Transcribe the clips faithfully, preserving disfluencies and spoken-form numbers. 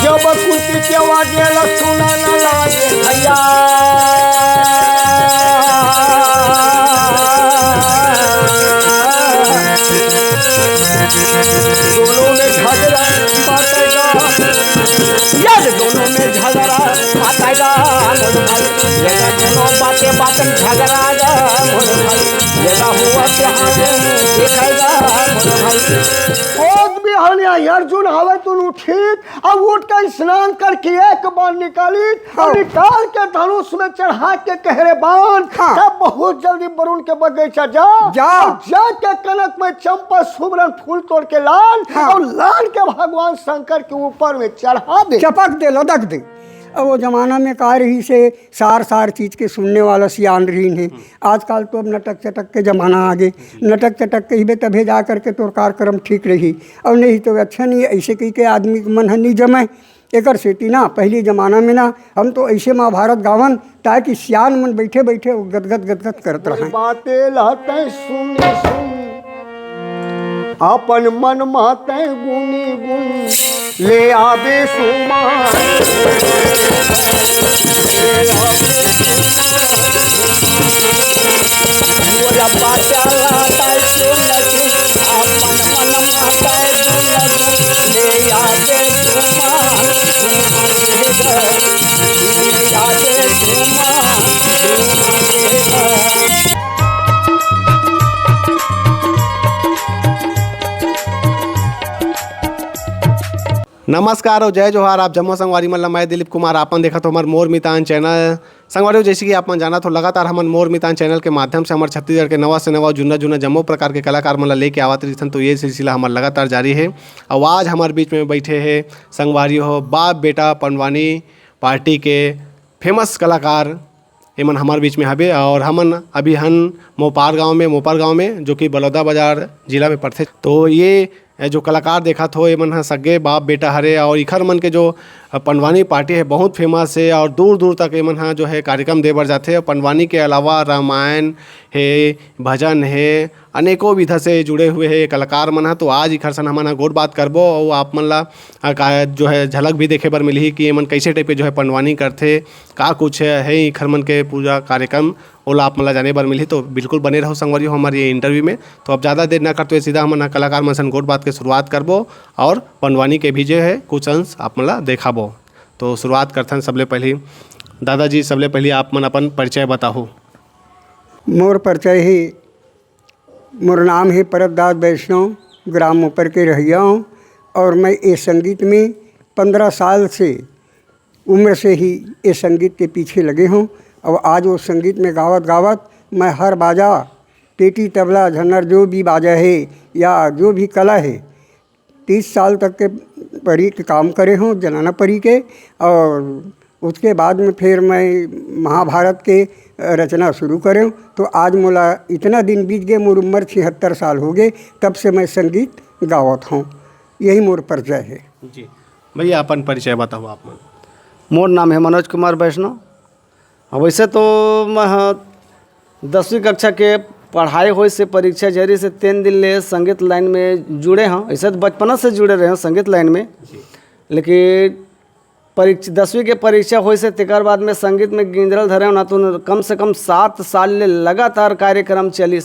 तब कुर्सी के आवाज ला सुना न लागे भैया। दोनों में झगड़ा बाटेगा, यार दोनों में झगड़ा बाटेगा मोर भाई। ये दोनों बातें बातें झगड़ा गा मोर भाई। ये हुआ क्या देखेगा मोर भाई। ओत बिहानिया अर्जुन हवे तुनु ठीक, अब उठ के स्नान करके एक बाण निकाली और हाँ। निकाल के धनुष में चढ़ा के कह रे बाण, हाँ। तब बहुत जल्दी वरुण के बगीचा जा, जा। और जाके कनक में चंपा सुमरन फूल तोड़ के लान हाँ। और लान के भगवान शंकर के ऊपर में चढ़ा दे। चपक दे, लदक दे। अब वो जमाना में का रहिसे, सार सार चीज के सुनने वाला सियान रहिन हे। आजकल तो अब नटक चटक के जमाना आ गे। नटक चटक कहिबे तभे जा करके तोर कार्यक्रम ठीक रही, और नहीं तो अच्छा नहीं। ऐसे कहि के आदमी के मन ह नहीं जमे। एकर सेती ना पहली जमाना में ना हम तो ऐसे महाभारत गावन, ताकि सियान मन बैठे बैठे वो गदगद गदगद करत रहन। बातें लहते सुन सुन, अपन मन माते गुनी गुन ले आवे सुमान। मोरा बाचा लाता सुन के, अपन मन माता गुन गुन ले आवे सुमान। ले आवे सुमान। नमस्कार और जय जोहार। आप जम्मो संगवारी मन ला मैं दिलीप कुमार, आपन देखत हो हमर मोर मितान चैनल। संगवारी हो, जैसे कि आप मन जानत हो, लगातार हमन मोर मितान चैनल के माध्यम से हमर छत्तीसगढ़ के नवा से नवा, जुन्ना जुन्ना जम्मो प्रकार के कलाकार मन ला लेके आवत रहिथन, तो ये सिलसिला हमर लगातार जारी है। और आज हमर बीच में बैठे हे संगवारी हो, बाप बेटा पंडवानी पार्टी के फेमस कलाकार एमन हमर बीच में हबे और हमन अभी हन मोपार गांव में, मोपार गांव में, जो कि बलौदाबाजार जिला में पड़थे। तो ये जो कलाकार देखत हो, एमन ह सगे बाप बेटा हरे और इखर मन के जो पंडवानी पार्टी है, बहुत फेमस है और दूर दूर तक एमन ह जो है कार्यक्रम दे बर जाथे। और पंडवानी के अलावा रामायण है, भजन है, अनेकों विधा से जुड़े हुए है ये कलाकार मन ह। तो आज इखर सन हमन ह गोठ बात करबो और आप मन ला, अ, का जो है झलक भी देखे बर मिलही कि एमन कैसे टाइप के जो है पंडवानी करथे, का कुछ है इखर मन के पूजा कार्यक्रम, ओला आप मन ला जाने बर मिलही। तो बिल्कुल बने रहो संगवारी हो हमर ये इंटरव्यू में। तो अब ज़्यादा देर ना करते हुए सीधा हमन ह कलाकार मन सन गोठ बात के शुरुआत करबो और पंडवानी के भी जो है कुछ अंश आप मन ला देखाबो। तो शुरुआत करथन सबले पहली, दादाजी, सबले पहली आप मन अपन परिचय बताहू। मोर परिचय ही, मोर नाम है परतदास वैष्णव, ग्राम मोपर के रहइया हूँ और मैं ये संगीत में पन्द्रह साल से, उम्र से ही ये संगीत के पीछे लगे हूँ। और आज वो संगीत में गावत गावत मैं हर बाजा, पेटी, तबला, झन्नर, जो भी बाजा है या जो भी कला है, तीस साल तक के परी के काम करे हूँ, जनाना परी के। और उसके बाद में फिर मैं महाभारत के रचना शुरू करे हूँ। तो आज मोला इतना दिन बीत गए, मोर उम्र छिहत्तर साल हो गए, तब से मैं संगीत गावत हूँ। यही मोर परिचय है। जी भैया, अपन परिचय बताओ आप मन। मोर नाम है मनोज कुमार वैष्णव। अब वैसे तो मैं ह दसवीं कक्षा के पढ़ाई होइस हे, परीक्षा जरिस हे, तेन दिन ले संगीत लाइन में जुड़े हंव। ऐसे तो बचपना से जुड़े रहे हंव संगीत लाइन में, लेकिन परीक्षा, दसवीं के परीक्षा होइस हे, तेकर बाद में संगीत में गिंजरल धरे हंव ना, तो कम से कम सात साल ले लगातार कार्यक्रम चलिस।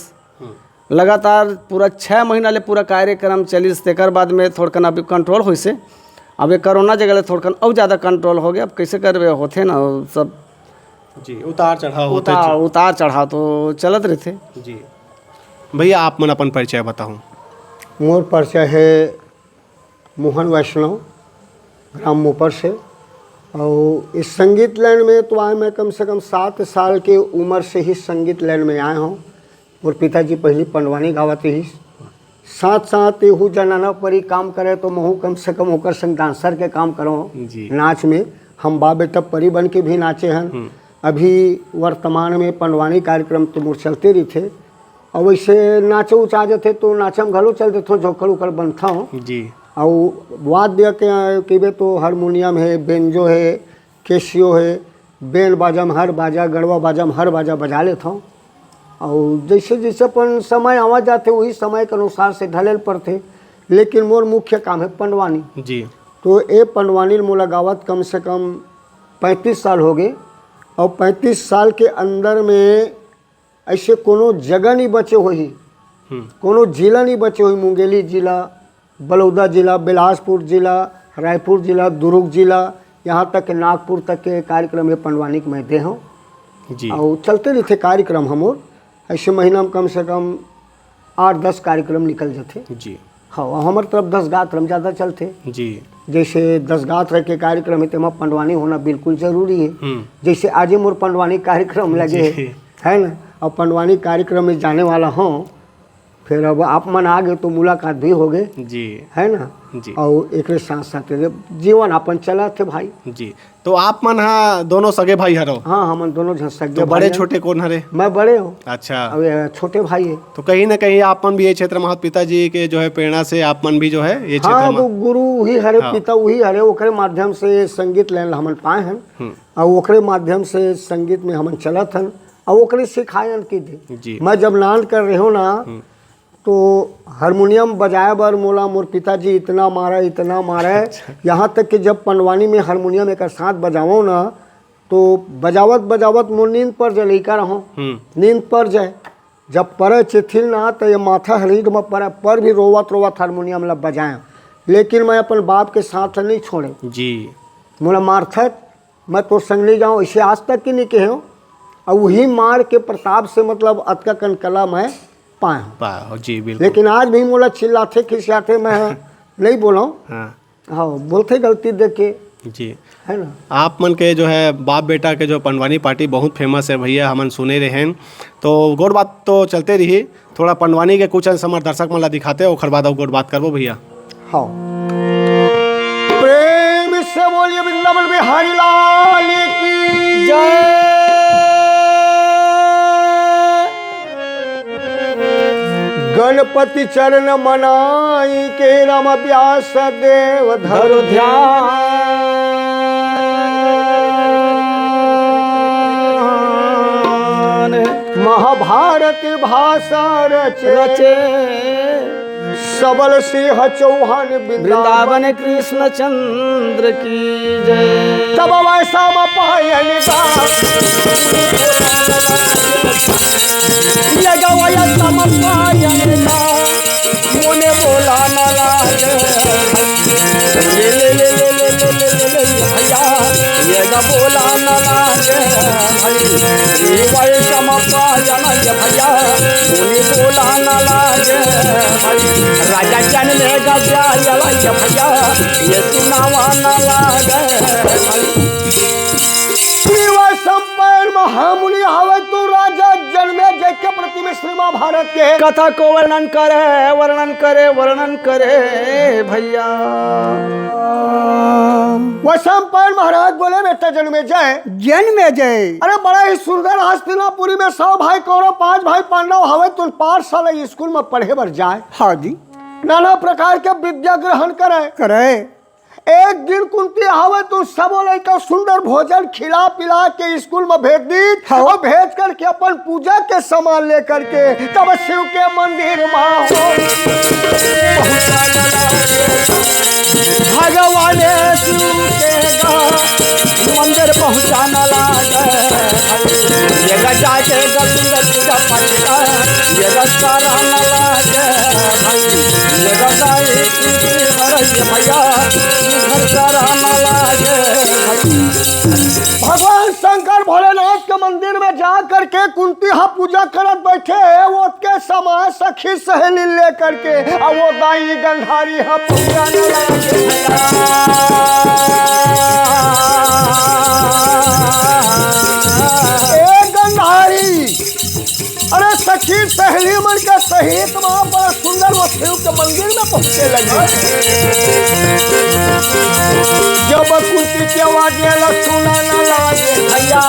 लगातार पूरा छः महीना ले पूरा कार्यक्रम चलिस, तेकर बाद में थोड़कन अभी कंट्रोल होइस हे। अब ये कोरोना जगह ले थोड़कन अउ ज़्यादा कंट्रोल हो गया। अब कैसे करबे, होथे ना सब। जी, उतार चढ़ाव होथे। उतार, उतार चढ़ाव तो चलत रहिथे। जी भैया, आप मन अपन परिचय बताहू। मोर परिचय है मोहन वैष्णव, ग्राम मोपर से। और इस संगीत लाइन में तो आए मैं कम से कम सात साल के उम्र से ही संगीत लाइन में आए हंव। मोर पिताजी पहली पंडवानी गावत रहिस, साथ साथ एहू जनाना परी काम करे, तो महू कम से कम ओकर संग डांसर के काम करो। जी। नाच में हम बाप बेटा परी बन के भी नाचे हन। हम्म। अभी वर्तमान में पंडवानी कार्यक्रम तो मोर चलते रहिथे। और वैसे नाचे उचा जथे तो नाचे में घलो चल देथो, झोंकड़ उकड़ बनथो। जी। और वाद्य के कहिबे तो हारमोनियम है, बेंजो है, कैसियो है, बैंड बाजा में हर बाजा, गड़वा बाजा में हर बाजा बजा लेथो। और जैसे जैसे अपन समय आवा जाथे, वही समय के अनुसार से ढले ल पड़थे। लेकिन मोर मुख्य काम है पंडवानी। जी। तो ए पंडवानी ल मोला गावत कम से कम पैंतीस साल हो गए, और पैंतीस साल के अंदर में ऐसे कोनो जगह नहीं बचे होही, हम्म। कोनो जिला नहीं बचे होही, मुंगेली जिला, बलौदा जिला, बिलासपुर जिला, रायपुर जिला, दुर्ग जिला, यहाँ तक के नागपुर तक के कार्यक्रम ये पंडवानी के मैं दे हूँ। जी। और चलते रहिथे कार्यक्रम हमर, ऐसे महीना में कम से कम आठ दस कार्यक्रम निकल जाथे। जी। हाँ, हमर तरफ दस कार्यक्रम ज़्यादा चलथे। जी। जैसे दस गात्र के कार्यक्रम है, तेमा पंडवानी होना बिल्कुल जरूरी है। हम्म। जैसे आजे मोर पंडवानी कार्यक्रम लगे जी। है ना, और पंडवानी कार्यक्रम में जाने वाला हूँ, फिर अब आप मन आ गए तो मुलाकात भी हो गए, जी। है ना? जी। और एकरे साथ साथ ये जीवन अपन चलत हे भाई। जी। तो आप मन हा दोनों सगे भाई हरो? हाँ, हमन दोनों झन सगे तो बड़े भाई हन। छोटे कौन हरे? मैं बड़े हूँ। अच्छा। अब ये छोटे भाई है। तो कहीं ना कहीं आप मन भी ये क्षेत्र में, पिताजी के जो है प्रेरणा से आप मन भी जो है ये क्षेत्र हाँ, में। तो गुरु ही हरे, हाँ। पिता वही हरे, ओकरे माध्यम से संगीत लाइन हमन पाए हन। हम्म। और ओकरे माध्यम से संगीत में हमन चलत हन। और ओकरे सिखायन की दे। जी। मैं जब नान कर रहे हो ना, हम्म। तो हारमोनियम बजाए बर मोला मोर पिताजी इतना मारा, इतना मारा है। अच्छा। यहाँ तक कि जब पंडवानी में हारमोनियम एक साथ बजावो ना, तो बजावत बजावत मोर नींद पर जाए, लइका रहो, हम्म। नींद पर जाए। जब परे चिथिल ना, तो ये माथा हरीड में परे, पर भी रोवत रोवत हारमोनियम ला बजाए। लेकिन मैं अपन बाप के साथ नहीं छोड़े। जी। मोला मारथत, मैं तोर संग नहीं जाऊँ, इसे आज तक की नहीं कहे हूँ। और वही मार के प्रताप से, मतलब, अतका कन कला मैं पाए हूँ। पाए हो, जी, बिल्कुल। लेकिन आज भी मोला चिल्लाथे, खिसियाथे, मैं नहीं बोला हूँ। हाँ। हाँ, बोलथे गलती देख के। जी। है ना? आप मन के जो है बाप बेटा के जो पंडवानी पार्टी बहुत फेमस है भैया, हमन सुने रहे हैं। तो गोठ बात तो चलते रही, थोड़ा पंडवानी के कुछ अंश हमर दर्शक मन ला दिखाते, ओखर बाद अउ गोठ बात करबो भैया। हाँ। प्रेम से बोलिए वृंदावन बिहारी लाल की जय। गणपति चरण मनाई के राम व्यास देव धरु धरु ध्यान। ध्यान। महाभारत भाषा रचे रचे। सबल सिंह चौहान वृंदावन वृंदावन कृष्ण चंद्र की जय। तब वैसा पायन का ये गवय तम पायन का मोने बोला न लागे। ये ले ले ले ले ले ले ले ले भैया, ये गा बोला न लागे भाई। ये वैसा पायन ये भैया, मोने बोला न लागे भाई। राजा जन में गजा ये भैया, ये सुनावा न लागे भाई। श्री वैशंपायन महामुनि हवे तो राजा जनमेजय के प्रति में श्री महाभारत के कथा को वर्णन करे, वर्णन करे, वर्णन करे भैया। वैशंपायन महाराज बोले, बेटा जनमेजय, जनमेजय। अरे बड़ा ही सुंदर हस्तिनापुरी में सौ भाई कौरव, पांच भाई पांडव हवे, तुम पाठशाला स्कूल में पढ़े बर जाए। हाँ जी। नाना प्रकार के विद्या ग्रहण करे। करे। एक दिन कुंती हवे तो सबो लइका सुंदर भोजन खिला पिला के स्कूल में भेज दी हाँ। और भेज करके अपन पूजा के सामान लेकर के तब शिव के मंदिर में भगवान शिव के गा मंदिर पहुँचाना लागे। ये गा जाके गा सुंदर पूजा पाठ का, ये गा सारा ना लागे भाई। ये गा जाए अरे ये भैया, घर सारा ना लागे भाई। भगवान शंकर भोलेनाथ के मंदिर में जा करके कुंती हा पूजा करत बैठे, वो के समय सखी सहेली लेकर के, अब वो दाई गंधारी हा पूजा न लागे। ए गंधारी, अरे सखी सहेली मन के सहित माँ बड़ा सुंदर वो शिव के मंदिर में पहुँचे लगे। जब कुंती के आवाज आला सुना ना लागे भैया।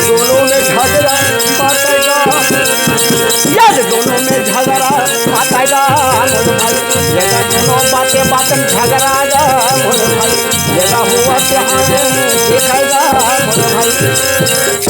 दोनों में झगड़ा बांटेगा, यार दोनों में झगड़ा बांटेगा मोर भाई। ये दोनों बातें बातें झगड़ा गा मोर भाई। ये हुआ क्या दिखाएगा मोर भाई।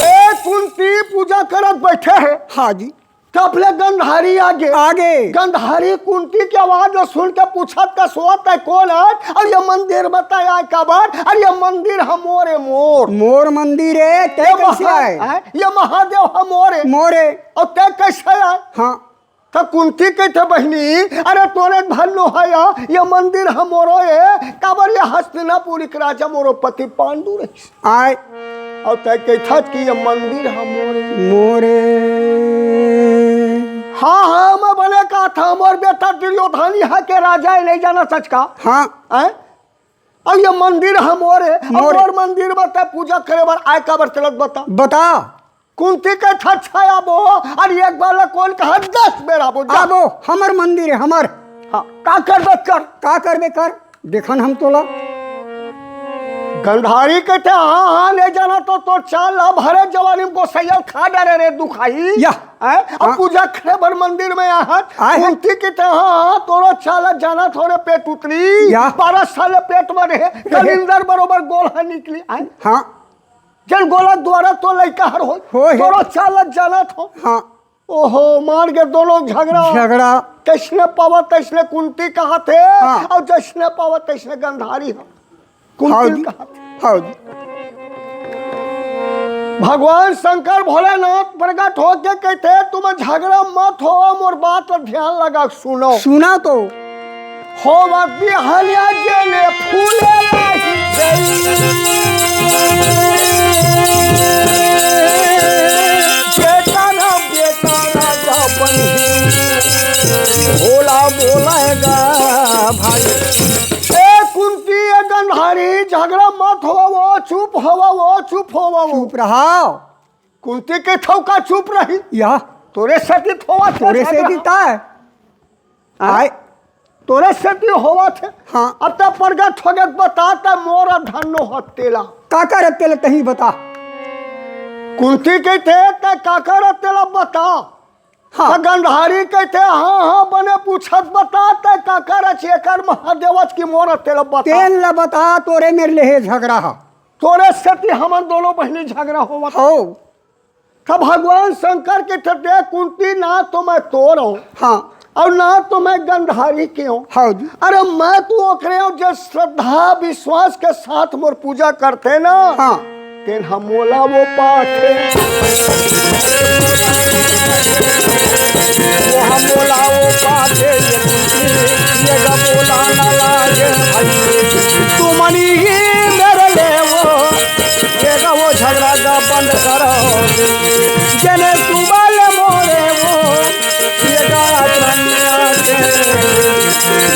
ए कुंती पूजा करत बैठे हे। हाँ जी। तब ले गंधारी आगे। आगे। गंधारी कुंती के आवाज ल सुन के पूछत का सोत है, "कौन है? अउ ये मंदिर बताया काबर? अरे ये मंदिर ह मोरे मोर।" मोर मंदिर हे, तैं ये कइसे महा-, आय? हैं? ये महादेव ह मोरे। मोरे। अउ तैं कइसे आय? हाँ। त कुंती कहिथे, "बहिनी, अरे तोरे भल्लो है या, ये मंदिर ह मोरो ए, काबर ये हस्तिनापुरी के राजा मोरो पति पांडु रहिस।" आय। अउ तैं कहिथस कि ये मंदिर ह मोरे। मोरे। हाँ, हाँ, मैं बने कहा था, मोर बेटा दुर्योधन यहाँ के राजा हे, नहीं जाना सच का? हाँ। हैं? अउ ये मंदिर ह मोरे, अउ मोरे। मोर मंदिर म तैं पूजा करे बर आय काबर चलत बता? बता। कुंती कहिथे, "अच्छा आबो, अरे एक बार ला कौन कहा, दस बेर आबो, जा।" आबो, हमर मंदिर हे, हमर। हाँ, का करबे कर। का करबे कर, देखन हम तोला। गंधारी कहिथे, "हाँ, हाँ, ले जाना तो तोर चाल ला भरे जवानी में गोसैया ल खा डरे रे दुखाही।" या। हैं? अब हाँ। पूजा करे बर मंदिर में आहत। आय हे। कुंती कहिथे, "हाँ, हाँ, तोरो चाल ला जाना थोरे पेट उतरी।" या। बारह साल पेट में रहे, रहे। कलिंदर बरोबर गोलहा निकली। आय? हाँ। जेन गोला द्वारा तो लइका हर होय, होय हे। तोरो चाल ल जानत हो। हाँ। ओहो, मार के दोनों झगड़ा। झगड़ा। तइसने पावत, तइसने कुंती कहत हे, हाँ। अउ जइसने पावत, तइसने गंधारी ह। कुंती हाँ जी। कहत हे। हाँ जी। भगवान शंकर भोलेनाथ प्रकट होके कहिथे, "तुम झगड़ा मत हो, मोर बात ल ध्यान लगा सुनो।" सुना तो। होवत बिहनिया जेने फूले लागी गई। बेटा ना बेटा राजा बनी। भोला बोलेगा भाई। ए कुंती, ए गंधारी, झगड़ा मत होवो, चुप होवो, चुप होवो। चुप रहा। कुंती कहिथे का चुप रही। या। तोरे सेती होवत हे तोरे झगड़ा। सेती ता है। आय। आय। तोरे सेती होवत हे। हाँ। अब तैं प्रगट होगे त बता, तैं मोर धन्नो हस तेला। काकर तेला तहीं बता। कुंती कहिथे, "तैं काकर तेला बता।" हाँ। त गंधारी कहिथे, "हाँ, हाँ, बने पूछत बता, तैं काकर अच एकर महादेव अच कि मोर तेला बता।" तेला बता, तोरे मेर ले हे झगड़ा ह। तोरे सेती हमन दोनों बहिनी झगड़ा होवत। हो। त भगवान शंकर कहिथे, "देख कुंती, ना तो मैं तोर हूँ, हाँ। अउ ना तो मैं गंधारी के हूँ। हाँ जी। अरे मैं तो ओकरे हूँ जो श्रद्धा विश्वास के साथ मोर पूजा करथे ना, हाँ। तेन ह मोला वो पाथे। वो ह मोला वो पाथे, ये कुंती, ये गा बोला ना लागे भाई। तुमन ही मेरे ले वो ये गा वो झगड़ा गा बंद करो, जेने सुबह ले मोरे वो, ये गा आचरण में आके,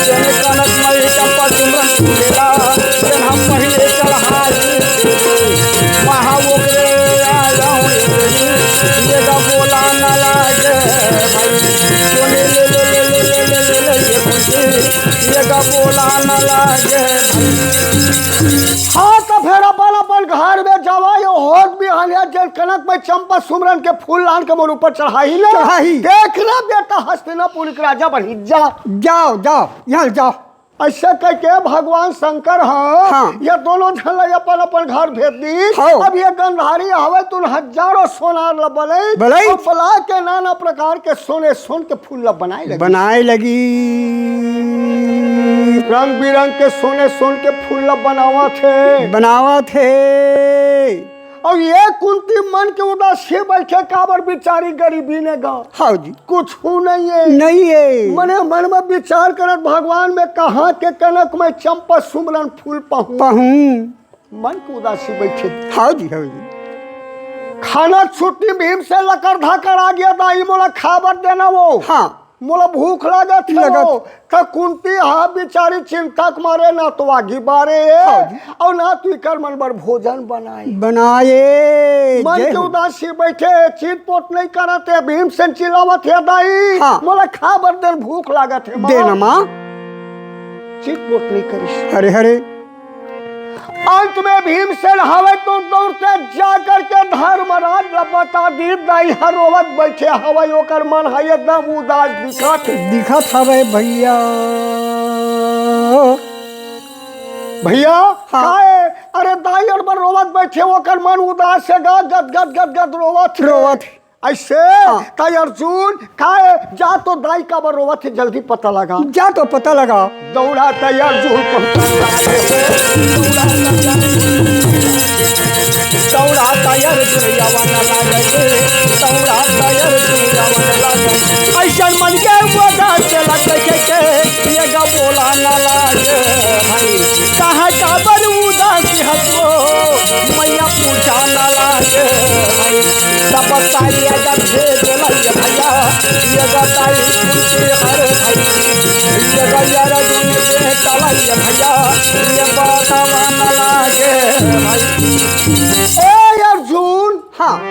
जेने कनक मई चंपा सिमरन फूलेला, जेन हम पहिले चढ़ाई, महा ओकरे आ जाऊं ये गा बोला ना लागे भाई, सोने ले ले ले ले ले ले ले ले ये कुंती, ये गा बोला ना लागे भाई। हाँ, त फेर अपन अपन घर में जावा, यो होत बिहनिया जेन कनक में चंपा सुमरन के फूल लान के मोर ऊपर चढ़ाही ना। चढ़ाही। देख ना बेटा, हस्तिनापुर के राजा बनी, जा। जाओ, जाओ, यहाँ जाओ। अइसे कहिके भगवान शंकर ह, हाँ। ये दोनों झन ला अपन अपन घर भेज दिस। हाँ। अब ये गंधारी हवय, तुन हजारों सोनार ला बलई, बलई। अउ बला के नाना प्रकार के सोने सोन के फूल ला बनाए लगी। बनाए लगी। रंग बिरंग के सोने सोन के फूल ला बनावत हे। बनावत हे। अउ ये कुंती मन के उदासी बइठे, काबर बिचारी गरीबी ने गा। हाँ जी। कुछू नहीं हे। नहीं हे। मने मन में विचार करत, भगवान मैं कहाँ के कनक में चंपा सुमरन फूल पाहूँ। पाहूँ। मन के उदासी बइठे। हाँ जी, हाँ जी। खाना छुट्टी, भीमसेन लकर धाकर आ गे, दाई मोला खाबर देना वो। हाँ। मोला भूख लागत हे लगत। वो। त कुंती हा बिचारी चिंता के मारे ना तो आगी बारे हे, हाँ जी। अउ ना तो इकर मन बर भोजन बनाए। बनाए। मन जय के हो। उदासी बइठे, चितपोत नहीं करत हे, भीमसेन चिल्लावत हे, "दाई, हाँ। मोला खाबर देन, भूख लागत हे, माँ।" देना, माँ। चितपोत नहीं करिस। हरे, हरे। अंत में भीमसेन हवय तो दौड़ते जा करके धर्मराज ला बता दी, दाई ह रोवत बइठे हवय, ओकर मन ह एकदम उदास दिखत हे। दिखत हवय भैया। भैया, हाँ। काहे? अरे दाई अउ बर रोवत बइठे, ओकर मन उदास हे गा, गद गद गद गद रोवत हे। रोवत हे। अइसे? हाँ। त अर्जुन, काय, जा तो दाई काबर रोवत हे, जल्दी पता लगा। जा तो पता लगा। दौड़ा त अर्जुन पहुंचा लागे, दौड़ा त अर्जुन, दौड़ा त अर्जुन आवा न लागे, दौड़ा त अर्जुन आवा न लागे। अइसन मन के वो दास के लग के, ये गा बोला न लागे भाई, कहाँ काबर उदास हस वो, मैया पूछा न लागे भाई। तब बताइए जब भेज लइए भैया, ये बताई कुंती हर भाई, ये गैया रजुन बेटा लइए भैया, ये बतावा न लागे भाई। ए अर्जुन, हाँ।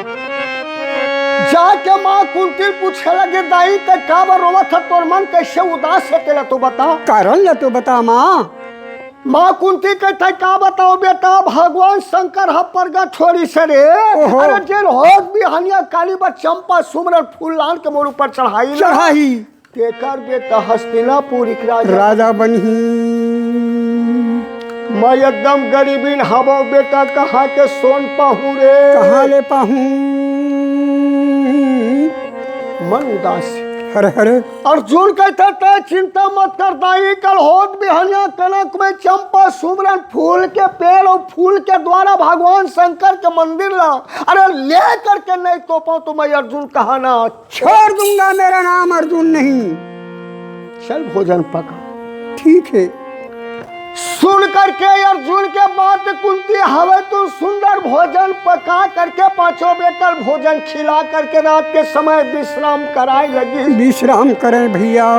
जाके माँ कुंती पूछे लगे, दाई, ते काबर रोवत ह? तोर मन कइसे उदास हे, तेला तो बता। कारण ल तो बता माँ। माँ कुंती कहिथे, का बताओ बेटा, भगवान शंकर ह प्रगट होरिस रे। ओहो। अरे जेन होत बिहनिया काली बर चंपा सुमरन फूल लान के मोर ऊपर चढ़ाही ना। चढ़ाही। तेकर बेटा हस्तिनापुरी के राजा। राजा बनही। मैं एकदम गरीबिन हवो बेटा, कहाँ के सोन पाहूँ रे? कहाँ ले पाहूँ? मन उदास हे। हरे हरे। अर्जुन कहिथे, तैं चिंता मत कर दाई, कल होत बिहनिया कनक में चंपा सुमरन फूल के पेड़ अउ फूल के द्वारा भगवान शंकर के मंदिर ला, अरे, ले करके नहीं तो पाऊँ तो मैं अर्जुन कहाना छोड़ दूंगा, मेरा नाम अर्जुन नहीं। चल भोजन पका। ठीक है। सुन करके अर्जुन के बात कुंती हवय तो सुंदर भोजन पका करके पांचों बेटा ल भोजन खिला करके रात के समय विश्राम कराए लगी। विश्राम करें भैया।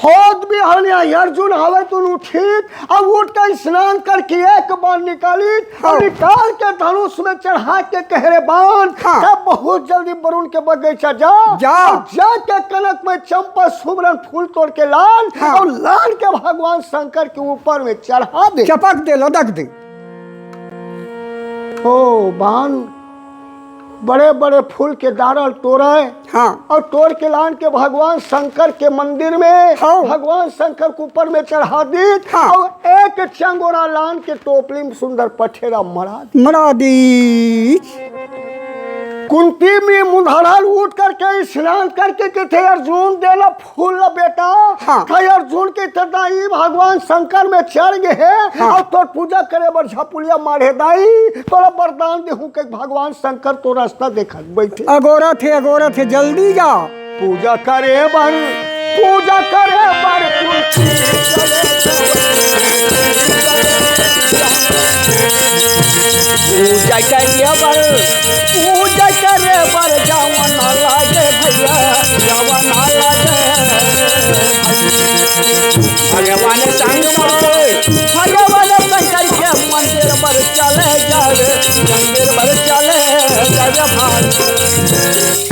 होत बिहनिया अर्जुन हवय तो उठित, अब उठ के स्नान करके एक बाण निकालित, अउ हाँ। निकाल के धनुष में चढ़ा के कहे रे बाण, हाँ। तब बहुत जल्दी वरुण के बगीचा जा, जा। अउ जाके कनक में चंपा सुमरन फूल तोड़ के लान, हाँ। अउ लान के भगवान शंकर के ऊपर में चढ़ा दे। चपक दे, लदक दे। ओ बाण बड़े बड़े फूल के डारल तोड़े, हाँ। अउ तोड़ के लान के भगवान शंकर के मंदिर में, हाँ। भगवान शंकर के ऊपर में चढ़ा दीस, हाँ। अउ एक चंगोरा लान के टोपली में सुंदर पठेरा मड़ा दीस। मड़ा दीस। कुंती में मुंधड़ल उठ करके स्नान करके कथे, अर्जुन दे ला फूल ला बेटा। हाँ। कहे अर्जुन के तदाई भगवान शंकर में चढ़ गे हे, हाँ। अउ तोर पूजा करे बर झपुलिया माढ़े दाई, तोला वरदान देहूं के भगवान शंकर तो रास्ता देखत बैठे। अगोरत हे, अगोरत हे, जल्दी जा। पूजा करे बर, पूजा करे बर कुंती चले। पूजा करे बर, पूजा करे बर जावन लागे भैया, जावन लागे। भगवान संग में, भगवान शंकर के मंदिर पर चले जावे, मंदिर पर चले जावे भाई।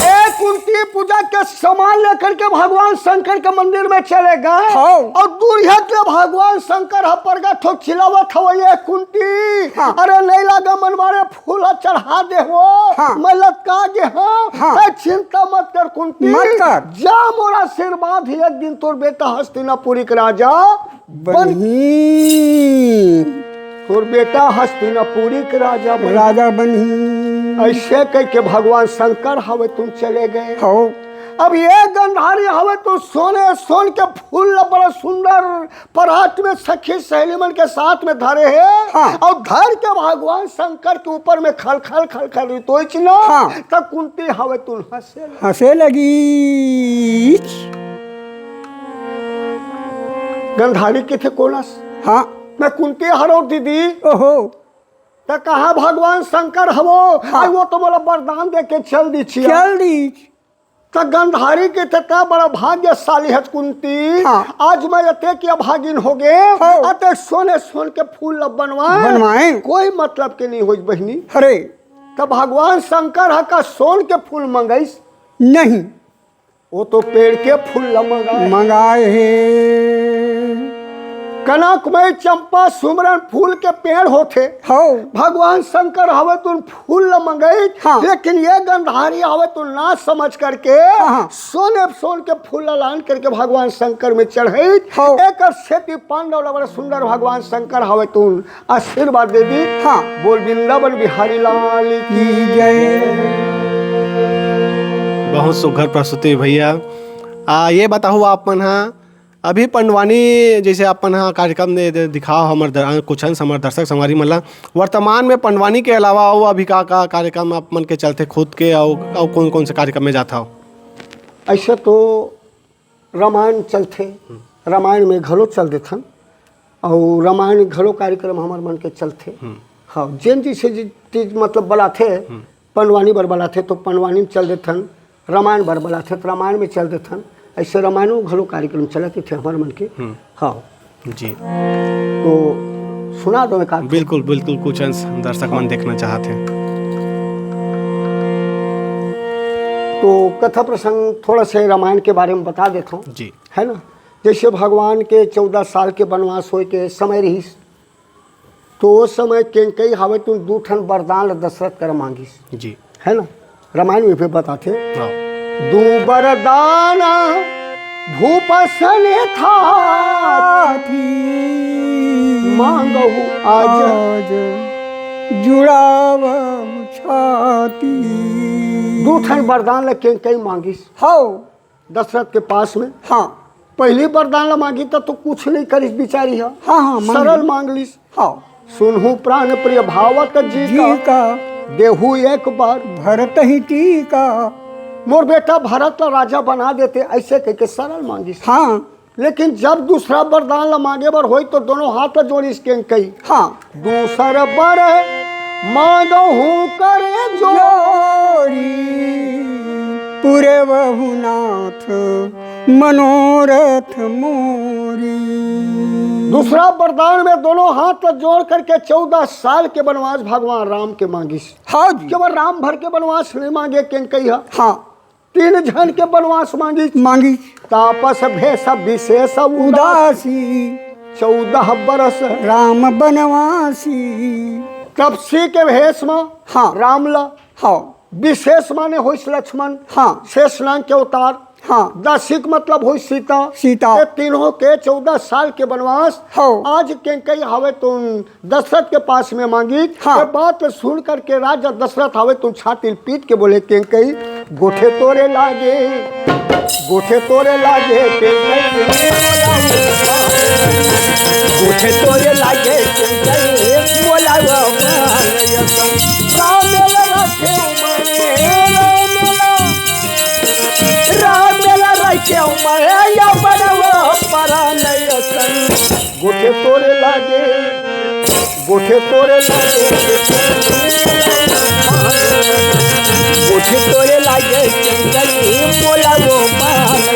ए कुंती पूजा के सामान लेकर के भगवान शंकर के मंदिर में चले गए। हाँ। अउ दूरिहा ले भगवान शंकर ह प्रगट हो चिल्लावत हवय, ए कुंती, हाँ। अरे नहीं लागा मन मारे फूल चढ़ा दे हो, हाँ। मैं लटका गे हंव। हाँ। तैं चिंता मत कर कुंती, मत कर। जा मोर आशीर्वाद हे, एक दिन तोर बेटा हस्तिनापुरी के राजा बन- बनही। तोर बेटा हस्तिनापुरी के राजा बनही। राजा बनही। अइसे कहिके भगवान शंकर हवय तुन चले गए। हव। अब ए गंधारी हवय तो सोने सोन के फूल ल बड़ा सुंदर परात में सखी सहेली मन के साथ में धरे हे, हाँ। अउ धर के भगवान शंकर के ऊपर में खल खल खल खल रितोइच न, हाँ। त कुंती हवय तुन हंसे लगी। हंसे लगी। गंधारी कथे कोन अस? हाँ। मैं कुंती हरव दीदी। ओहो। त कहाँ भगवान शंकर हवो? हाँ। अउ वो तो मोला वरदान दे के चल दीस। चल दीस। त गंधारी कथे, त बड़ा भाग्यशाली हस कुंती। हाँ। आज मैं अतेक अभागिन हो गे, हाँ। अतेक सोने सोन के फूल ल बनवाए। बनवाए। कोई मतलब के नहीं होइस बहिनी। अरे। त भगवान शंकर ह का सोन के फूल मंगइस? नहीं। वो तो पेड़ के फूल ल मंगाए। मंगाए हे। कनक में चंपा सुमरन फूल के पेड़ होथे। हव। भगवान शंकर हवय तुन फूल ल मंगई, हाँ। लेकिन ए गंधारी हवय तुन ना समझ करके हाँ, हाँ। सोने सोन के फूल ल लान करके भगवान शंकर में चढ़ई। हव। एकर सेती पांडव ल बड़ा सुंदर भगवान शंकर हवय तुन आशीर्वाद दे दी। हाँ। बोल वृंदावन बिहारी लाल की जय। बहुत सुघर प्रस्तुति भैया। आ, ये बताहू आप मन हा, अभी पंडवानी जैसे आप मन हा कार्यक्रम ने दे-, दिखाओ हमर दर-, कुछ अंश हमर दर्शक संगवारी मन ला, वर्तमान में पंडवानी के अलावा अउ अभी का, का कार्यक्रम आप मन के चलथे खुद के, अउ, अउ कौन, कौन से कार्यक्रम में जात हव? ऐसे तो रामायण चलथे, हम्म। रामायण में घलो चल देथन, अउ रामायण घलो कार्यक्रम हमर मन के चलथे। हम्म। हाँ, जेन जैसे जी चीज मतलब बलाथे, हम्म। पंडवानी बर बलाथे तो पंडवानी में चल देथन, रामायण बर बलाथे तो रामायण में चल देथन। ऐसे रामायणों घलो कार्यक्रम चलत थे हमर मन के। हम्म। हाँ। जी। तो सुना दो एक आध। बिल्कुल, बिल्कुल, कुछ अंश दर्शक मन देखना चाहत हे। तो कथा प्रसंग थोड़ा से रामायण के बारे में बता देता हूँ। जी। है ना, जैसे भगवान के चौदह साल के वनवास होए के समय रहिस, तो ओ समय केंकई हावय तुन दू ठन वरदान ल दशरथ कर मांगिस। जी। है ना, रामायण में भी बताथे। हाँ। दू वरदान भूप सने था मांगहु आज। आज जुड़ाव छाती। दू ठन वरदान ल केंकई मांगिस। हौ। दशरथ के पास में। हाँ। पहली वरदान ला मांगी त तो कुछ नहीं करिस बिचारी हा। हाँ, हाँ, मांग सरल ली। मांग लिस। हाँ। सुनहु प्राण प्रिय भावक जी जी का, का। देहु एक बार। भरत ही टीका। मोर बेटा भरत ला राजा बना देते, ऐसे कह के सरल मांगिस। हाँ। लेकिन जब दूसरा वरदान ला मांगे बर होई तो दोनों हाथ ला जोड़िस केंकई। हाँ। दूसर बर मांगहु कर जोड़ी। जोड़ी। पूरे वहु नाथ मनोरथ मोरी। दूसरा वरदान में दोनों हाथ ला जोड़ करके चौदह साल के वनवास भगवान राम के मांगिस। हाँ जी। केवल राम भर के वनवास नहीं मांगे केंकई हा। हाँ। तीन झन के वनवास मांगी। मांगी। तापस भेष विशेष उदासी। उदासी। चौदह बरस। राम बनवासी। तपसी के भेष म हाँ। राम ला। हाँ। विशेष माने होइस लक्ष्मण। हाँ। शेष नांग के अवतार। हाँ। दासी के मतलब होइस सीता। सीता। ये तीनों के चौदह साल के वनवास। हाँ। आज केंकई हावे तुन दशरथ के पास में मांगी। हाँ। ये बात सुन करके राजा दशरथ हावे तुन छाती पीट के बोले केंकई, गोठे तोरे लागे, गोठे तोरे लागे केंकई, गोठे तोरे लागे केंकई, बोलावा राम ला रखे उमर, राम ला, राम ला रखे उमर, या बनवा परान असन। गोठे तोरे लागे, गोठे तोरे लागे, गोठे तोरे लागे, चंदनी मोला वो पायल।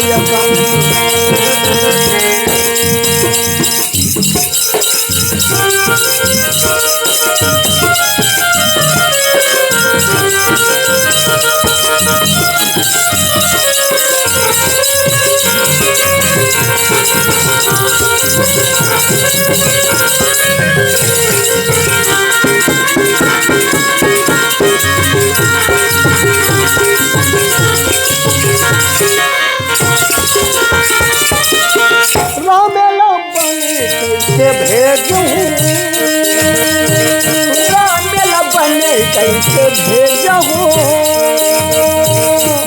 राम ला बने कैसे भेजहूँ, राम ला बने कैसे भेजहूँ,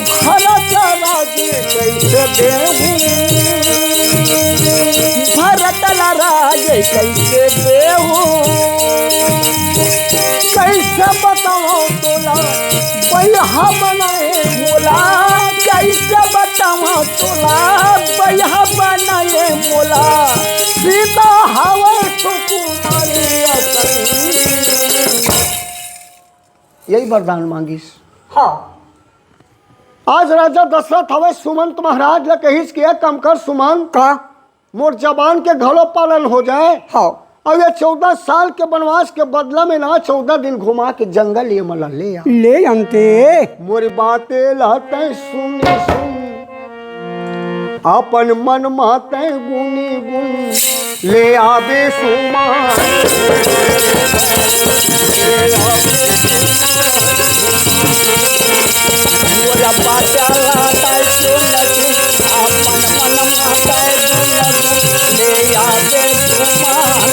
भरत राज कैसे देहूँ, भरत ला राज कैसे देहूँ, कैसे बताओ तोला, बैहा बनाए मोला, कैसे बताओ तोला, बैहा बनाए मोला, सीता हवे सुकुमारी असन। यही वरदान मांगिस। हाँ। आज राजा दशरथ हवे सुमंत महाराज ला कहिस कि "ए कम कर सुमंत, का? मोर जबान के घलो पालन हो जाए। हाँ। अउ ये चौदह साल के वनवास के बदला में ना चौदह दिन घुमा के जंगल ये मला ले आ।" ले अंते। मोर बाते ला तैं सुन, सुन। अपन मन मा तैं गुनी गुन ले आबे सुमन। मोला पाचा लागय सुनत, अपन मन मा तैं गुन गुन ले आबे सुमन।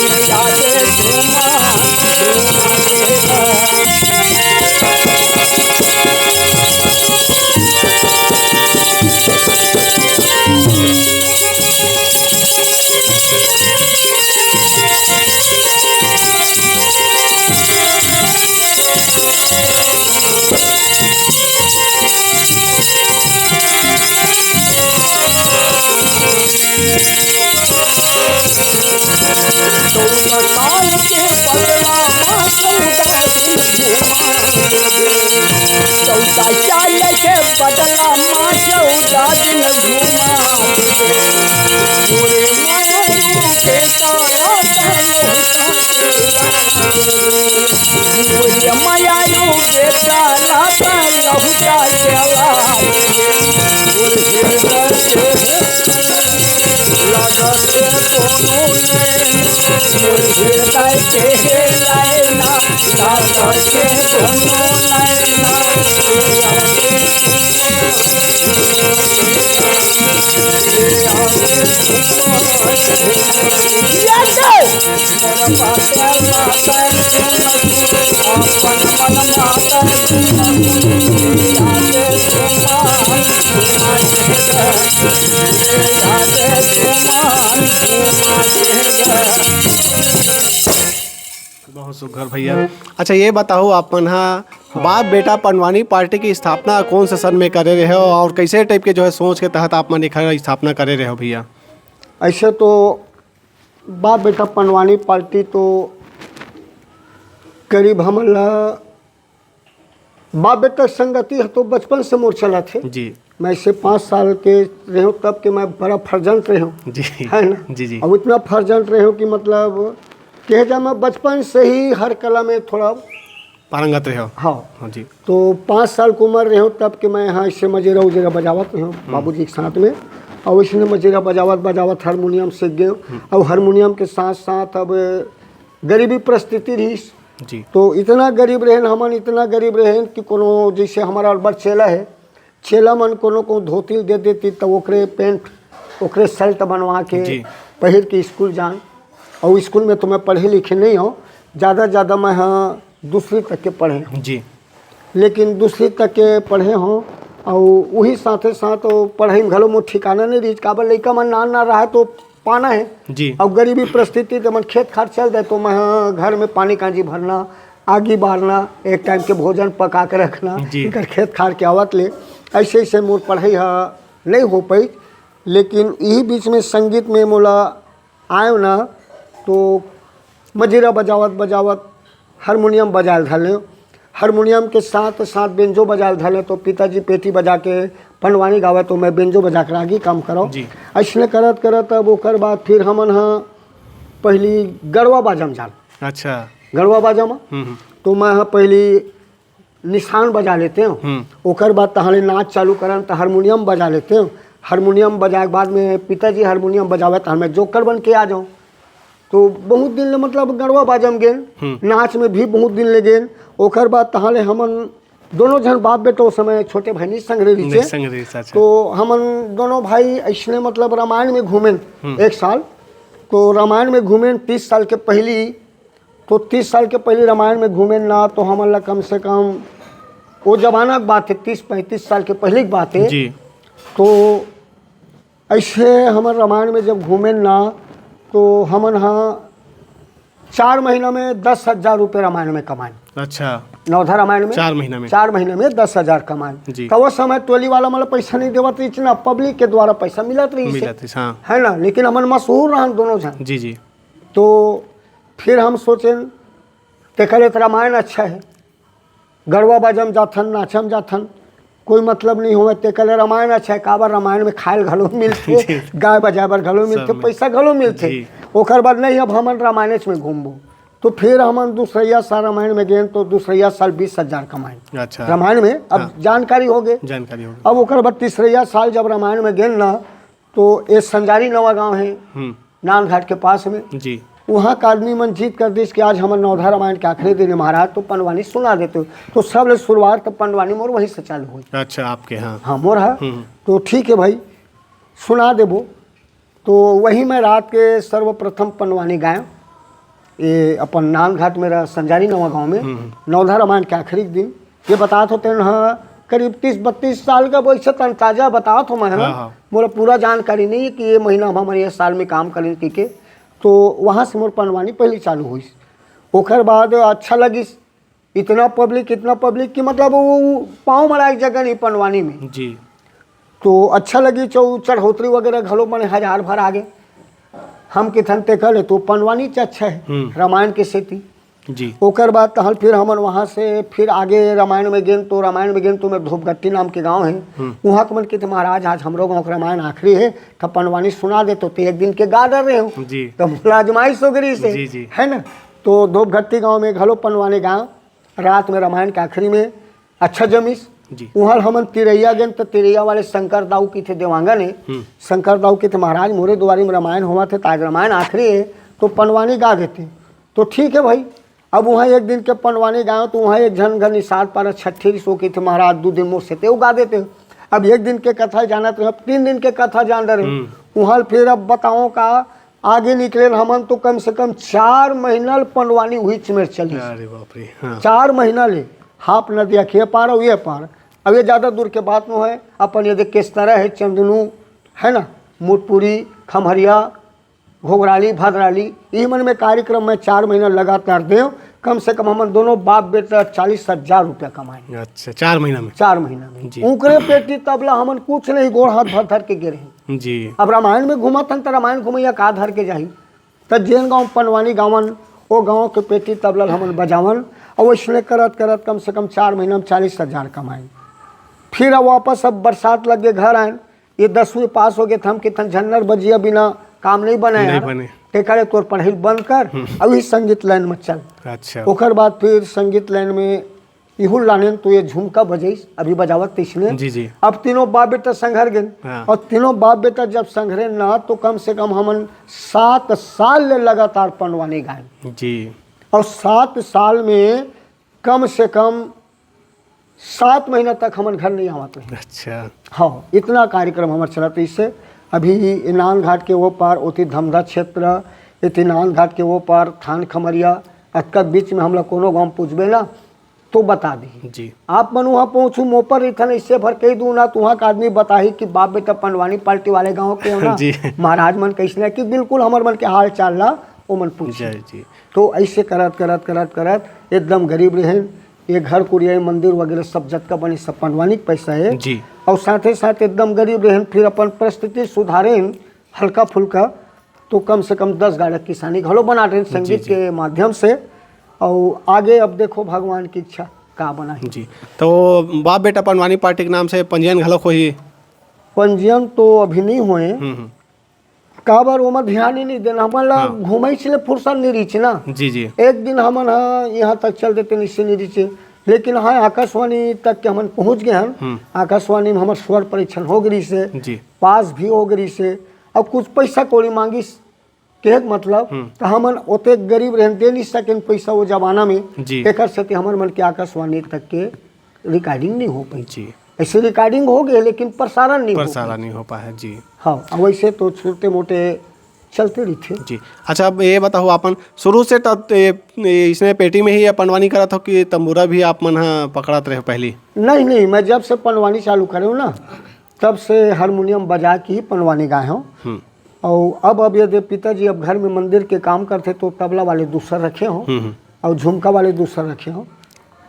ले आबे सुमन। चाल के बदला माँ चौदह दिन घुमा दे। मोरे मारू के तारा तन मोरे मारू के तारा तन लहुटा के ला। मोरे हृदय के लागत कोनो नहीं। मोरे हृदय के लाए ना, लागत के कोनो नहीं ना। बहुत सुघर भैया। अच्छा, ये बताओ, आप मन हा बाप बेटा पंडवानी पार्टी की स्थापना कौन से सन में करे रहे हो और कैसे टाइप के जो है सोच के तहत आप मन एखर स्थापना करे रहे हो भैया? ऐसे तो बाप बेटा पंडवानी पार्टी तो करीब हमन ला, बाप बेटा संगति ह तो बचपन से मोर चलत हे। जी। मैं से पाँच साल के रहेंव तब के मैं बड़ा फर्जंट रहेंव। जी। है ना? जी, जी। अब इतना फर्जंट रहेंव कि मतलब कहे जा मैं बचपन से ही हर कला में थोड़ा पारंगत रहे हो। हाँ। हाँ जी। तो पाँच साल के उम्र रहेंव तब के मैं यहाँ ऐसे मजीरा उजीरा बजावत रहेंव बाबूजी के साथ में। और इसने मजीरा बजावत बजावत हारमोनियम सीख गए। और हारमोनियम के साथ साथ अब गरीबी परिस्थिति रही। जी। तो इतना गरीब रहेन हमन, इतना गरीब रहेन कि कोनो जैसे हमारा बड़ चेला है, चेला मन कोनो को धोती दे देती तो ओकरे पैंट, ओकरे शर्ट बनवा के जी। पहिर के स्कूल जान। और स्कूल में तो मैं पढ़े लिखे नहीं हूँ, ज़्यादा ज़्यादा मैं हाँ दूसरी तक के पढ़े हूँ। जी। लेकिन दूसरी तक के पढ़े हूँ और वही साथे साथ वो पढ़ाई में घलो मोर ठिकाना नहीं रही, काबर लइका मन नान ना रहा तो पाना है। जी। और गरीबी परिस्थिति तो मन खेत खार चल दे तो मैं हाँ घर में पानी कांजी भरना, आगी बारना, एक टाइम के भोजन पका के रखना, जी। इनकर खेत खार के आवत ले ऐसे ऐसे मोर पढ़ाई हा नहीं हो पाई। लेकिन यही बीच में संगीत में मोला आयो ना, तो मजीरा बजावत बजावत हारमोनियम बजाए धर लें। हारमोनियम के साथ साथ बेंजो बजाए धर लें, तो पिताजी पेटी बजा के पंडवानी गावे, तो मैं बेंजो बजा के रागी काम करो। जी। ऐसने करत करत अब ओकर बाद फिर हमन हा पहली गड़वा बाजम जान। अच्छा। गड़वा बाजम। हम्म, हम्म। तो मैं हा पहली निशान बजा लेते हो। हम्म। ओकर बाद तहाले नाच चालू करन त हारमोनियम बजा लेते हो। हारमोनियम बजाए के बाद में पिताजी हारमोनियम बजावे, तहाले मैं जोकर बन के आ जाऊँ। तो बहुत दिन ले मतलब गड़वा बाजम गेन, हम्म। नाच में भी बहुत दिन ले गेन। ओकर बाद तहाले हमन दोनों झन बाप बेटा, उस समय छोटे भाई नहीं संग रहे नहीं रहिसे। संग रहे, अच्छा। तो हमन दोनों भाई ऐसने मतलब रामायण में घूमेन हम्म। एक साल। तो रामायण में घूमेन तीस साल के पहली, तो तीस साल के पहली रामायण में घूमेन ना, तो हमन ला कम से कम वो जमाना के बात है, तीस पैंतीस साल के पहले की बात है। जी। तो ऐसे हमन रामायण में जब घूमेन ना, तो हमन हाँ चार महीना में दस हजार रुपये रामायण में कमाएन। अच्छा। नवधा रामायण में चार महीना में? चार महीना में दस हजार कमाएन। जी। तो वो समय टोली वाला मतलब पैसा नहीं देवत रही ना, पब्लिक के द्वारा पैसा मिलत रही से। मिलत रही, हाँ। है ना, लेकिन हमन मशहूर रहन दोनों झन। जी, जी। तो फिर हम सोचेन, तेकर ले त रामायण अच्छा है, गड़वा बाजम जाथन, नाचम जाथन, कोई मतलब नहीं होवे, तेकर ले रामायण अच्छा है। काबर रामायण में खायल घलो मिलथे, जी। गाय बजाए बर घलो सब मिलथे, मिल- पैसा घलो मिलथे। जी। ओकर बाद नहीं, अब हमन रामायणेच में घूमबो। तो फिर हमन दूसरैया साल रामायण में गेन, तो दूसरैया साल बीस हजार कमाएन। अच्छा। रामायण में अब हाँ। जानकारी हो गए। जानकारी हो गए। अब ओकर बाद तीसरैया साल जब रामायण में गेन ना, तो ये संजारी नवा गांव है, हम्म। नांदघाट के पास में। जी। वहाँ का आदमी मन जीत कर दिस कि आज हमर नवधा रामायण के आखिरी दिन है महाराज, तो पंडवानी सुना देते हो। तो सब ले शुरुआत तो पंडवानी मोर वहीं से चालू हुई। अच्छा, आपके यहाँ? हाँ, मोर है। हम्म। तो ठीक है भाई, सुना देबो। तो वहीं मैं रात के सर्वप्रथम पंडवानी गाया। ये अपन नांदघाट में रहा, संजारी नवा गांव में, हम्म। नवधा रामायण के आखिरी दिन। ये बतात होते हैं, हाँ, करीब तीस बत्तीस साल का, वैसे तो अंदाजा बतात हो मैं, है ना? हाँ, हाँ। मोला पूरा जानकारी नहीं है कि ये महीना में हमन ये साल में काम करें कि के। तो वहाँ से मोर पंडवानी पहली चालू हुई। ओकर बाद अच्छा लगिस, इतना पब्लिक, इतना पब्लिक कि मतलब वो, वो पाँव मलाए के जगह नहीं पंडवानी में। जी। तो अच्छा लगी, चौ-, चढ़ोतरी वगैरह घलो मने हजार भर आगे। हम किथन ते कहले तो पंडवानी च अच्छा है, हम्म। रामायण के सेती। जी। ओकर बाद तहन फिर हमन वहाँ से फिर आगे रामायण में गेन, तो रामायण में गेन तो मेर धूपगट्टी नाम के गाँव हे। हम्म। उहाँ के मन कहिथे, "महाराज, आज हमरो गाँव के रामायण आखिरी हे, त पंडवानी सुना दे।" तो ते एक दिन के गा डरे हो। जी। त मोला आजमाइश हो गई से, जी, जी। है ना? तो धूपगट्टी गाँव में घलो पंडवानी गाँव रात में रामायण के आखिरी में अच्छा जमिस। जी। उहाँ हमन तिरैया गेन, त तिरैया वाले शंकर दाऊ कहिथे, देवांगन हे। हम्म। शंकर दाऊ कहिथे, "महाराज, मोरे दुआरी में रामायण होवत हे, त आज रामायण आखिरी हे, तो पंडवानी गा देते।" तो ठीक है भाई, अब उहाँ एक दिन के पंडवानी गाँव, तो उहाँ एक झन घर निषाद पारा छट्ठी रिहिस, ओ कहिथे, "महाराज, दू दिन मोर से तेव गा देते।" अब एक दिन के कथा जानत रहे, अब तीन दिन के कथा जान डरे। हम्म। उहाँ फिर अब बताओ का, आगे निकलेन हमन तो कम से कम चार महीना ले पंडवानी उहीच मेर चलिस। अरे बाप रे, हाँ। चार महीना ले हाप नदिया के ये पार अउ ये पार। अब ये ज्यादा दूर के बात नो हे, अपन ये देख केसतरा हे, चंदनू, है ना, मुटपुरी, खम्हरिया, घोघराली, भद्राली, इही मन में कार्यक्रम में चार महीना लगातार देव, कम से कम हमन दोनों बाप बेटा चालीस हजार रुपया कमाए। अच्छा, चार महीना में? चार महीना में। जी। उकरे पेटी तबला हमन कुछ नहीं, गोड़ हाथ धर धर के गे रहे। जी। अब रामायण में घूमत हन, त रामायण घुमैया का धर के जाही? त जेन गाँव पंडवानी गावन, ओ गाँव के पेटी तबला ल हमन बजावन, अउ वइसने करत करत कम से कम चार महीना में चालीस हजार कमाई। फिर अब वापस अब बरसात लग के घर आएन, ये दसवीं पास हो गए, त हम कितन झन्नर बजिया बिना काम नहीं बने नहीं यार। बने। ते करे तोर पढ़ाई बंद कर, हम्म। अउ इही संगीत लाइन में चल। अच्छा। ओकर बाद फिर संगीत लाइन में इहू लानेन तो ये झुमका बजाइस, अभी बजावत तइसने। जी, जी। अब तीनों बाप बेटा संघर गेन। हाँ। और तीनों बाप बेटा जब संघरे ना, तो कम से कम हमन सात साल ले लगातार पंडवानी गाएन। जी। और सात साल में कम से कम सात महीना तक हमन घर नहीं आवत रहे। अच्छा। हाँ, इतना कार्यक्रम हमर चलत रहिस हे। अभी नांदघाट के वो पार, ओती धमधा क्षेत्र, इति नांदघाट के वो पार, थान खमरिया, अतका बीच में हमला कोनो गाँव पूछबे ना, तो बता दी। जी। आप मन वहाँ पहुँचू, मोपर रिथन, इससे भर कही दू ना, तो वहाँ का आदमी बताही कि बाप बेटा पंडवानी पार्टी वाले गाँव के हो ना, जी। महाराज मन कैसने, कि बिल्कुल हमर मन के हाल चाल ला ओ मन पूछे। जी, जी। तो ऐसे करत, करत, करत, करत एकदम गरीब रहेन। ये घर कुरिया, मंदिर वगैरह सब जतका बने, सब पंडवानी के पैसा हे। जी। और साथे साथ एकदम गरीब रहेन, फिर अपन परिस्थिति सुधारेन हल्का फुल्का, तो कम से कम दस गाड़ा किसानी घलो बना रहेन जी, संगीत जी। के माध्यम से। और आगे अब देखो भगवान की इच्छा का बना है। जी, तो बाप बेटा पंडवानी पार्टी के नाम से पंजीयन घलो होही? पंजीयन तो अभी नहीं होए, हम्म, हम्म। काबर ओमा ध्यान ही नहीं देना, हमन ला हाँ। घूमई से ले फुर्सत नहीं रहिस ना। जी, जी। एक दिन हमन ह यहाँ तक चल देते, निश्चय नहीं रहिस, लेकिन हाँ, आकाशवाणी तक के हमन पहुँच गए हन। हम्म। आकाशवाणी में हमर स्वर परीक्षण हो गई से, जी। पास भी हो गई से, और कुछ पैसा कौड़ी मांगिस, कहे के मतलब, हम्म। तो हमन ओते गरीब रहेन, दे नहीं सकेन पैसा वो जमाना में। जी। एकर सेती हमर मन के आकाशवाणी तक के रिकॉर्डिंग नहीं हो पाई। जी। ऐसे रिकॉर्डिंग हो गए, लेकिन प्रसारण नहीं हो प्रसारण पाए। नहीं हो पाए, जी। हाँ, अब वैसे तो छोटे मोटे चलते रहिथे। जी। अच्छा, अब ये बताओ, आपन शुरू से तब ये, ये इसने पेटी में ही ये पंडवानी करत हो कि तंबूरा भी आप मन ह पकड़त रहे पहली? नहीं, नहीं, मैं जब से पंडवानी चालू करे हूँ ना, तब से हारमोनियम बजा के ही पंडवानी गाए हूँ। हम्म। और अब, अब यदि पिताजी अब घर में मंदिर के काम करते तो तबला वाले दूसर रखे हो हम्म, हम्म। और झुमका वाले दूसर रखे हो,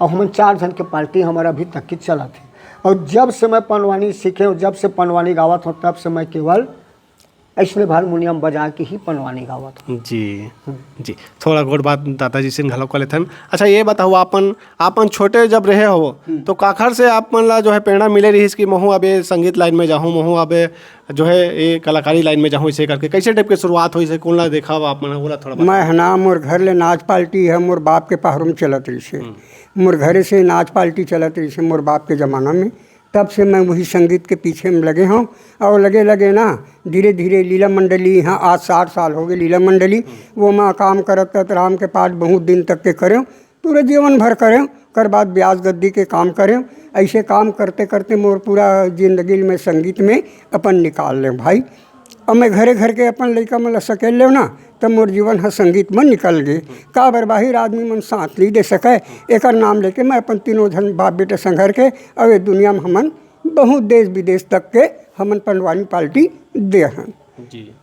और हमन चार झन के पार्टी हमारा अभी तक की चलत हे। और जब से मैं पंडवानी सीखे हूँ, जब से पंडवानी गावत हूँ, तब से मैं केवल ऐसने हारमोनियम बजा के ही पंडवानी गावत हूँ। जी, हम्म। जी। थोड़ा गोठ बात दादाजी से घलो कर लेथन। अच्छा, ये बताओ, आपन, आपन छोटे जब रहे हो, हम्म। तो काखर से आप मन ला जो है प्रेरणा मिले रहिस कि महू अबे संगीत लाइन में जाहूँ, महू अबे जो है ये कलाकारी लाइन में जाहूँ, इसे करके कैसे टाइप के शुरुआत होइस हे, कौन ला देखा आप मन, ओला थोड़ा बताओ। मैं ह ना, मोर घर ले नाच पार्टी है, मोर बाप के पहरो में चलत रहिस हे। हम्म। मोर घरे से नाच पार्टी चलत रहिस हे, मोर बाप के जमाना में। तब से मैं वही संगीत के पीछे में लगे हूँ। और लगे लगे ना, धीरे धीरे लीला मंडली, यहाँ आज साठ साल हो गए लीला मंडली, हम्म। वो मैं काम करत करत राम के पाठ बहुत दिन तक के करें, पूरे जीवन भर करें। कर बाद ब्यास गद्दी के काम करें। ऐसे काम करते करते मोर पूरा जिंदगी में संगीत में अपन निकाल लें भाई। अब मैं घरे घर के अपन लइका मन ला सकेल लेव ना, तब मोर जीवन ह संगीत में निकल गे। काबर बाहिर आदमी मन साथ नहीं दे सके, एकर नाम लेके मैं अपन तीनों झन बाप बेटे संघर के, अब ये दुनिया में हमन बहुत देश विदेश तक के हमन पंडवानी पार्टी दे हन। जी।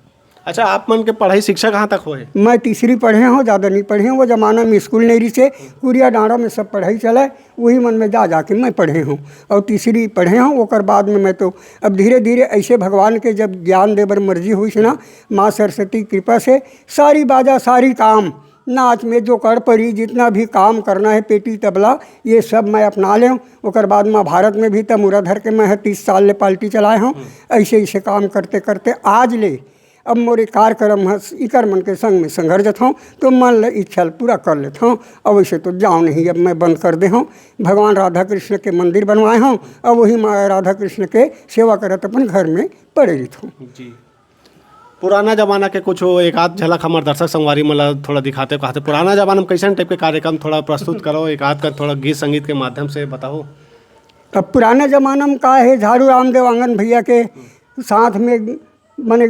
अच्छा, आप मन के पढ़ाई शिक्षा कहाँ तक होए? मैं तीसरी पढ़े हूँ, ज़्यादा नहीं पढ़े हूँ। वो जमाना में स्कूल नहीं रहिसे, कुरिया डांडा में सब पढ़ाई चले, वही मन में जा जा के मैं पढ़े हूँ। और तीसरी पढ़े हूँ, ओकर बाद में मैं तो अब धीरे धीरे ऐसे भगवान के जब ज्ञान देबर मर्जी हुई से ना, माँ सरस्वती कृपा से सारी बाजा, सारी काम नाच में जो कर परी, जितना भी काम करना है, पेटी तबला, ये सब मैं अपना लें। ओकर बाद महाभारत में भी तमूरा धर के मैं ह तीस साल ले पार्टी चलाए हूँ। ऐसे ऐसे काम करते करते आज ले अब मोरे कार्यक्रम ह इकर मन के संग में संघर जथौं, तो मन ल इच्छा ल पूरा कर लेथौं। अब वैसे तो जाओ नहीं, अब मैं बंद कर दे हूँ। भगवान राधा कृष्ण के मंदिर बनवाए हूँ, अब वही माँ राधा कृष्ण के सेवा करत अपन घर में पड़े रहिथौं। जी। पुराना जमाना के कुछ एक आध झलक हमर दर्शक संगवारी मन ला थोड़ा दिखाते, कहते पुराना जमाना में कैसन टाइप के कार्यक्रम थोड़ा प्रस्तुत करो, एक आध का थोड़ा गीत संगीत के माध्यम से बताओ। अब पुराना जमाना में का है, झाड़ू रामदेव आंगन भैया के साथ में, माने,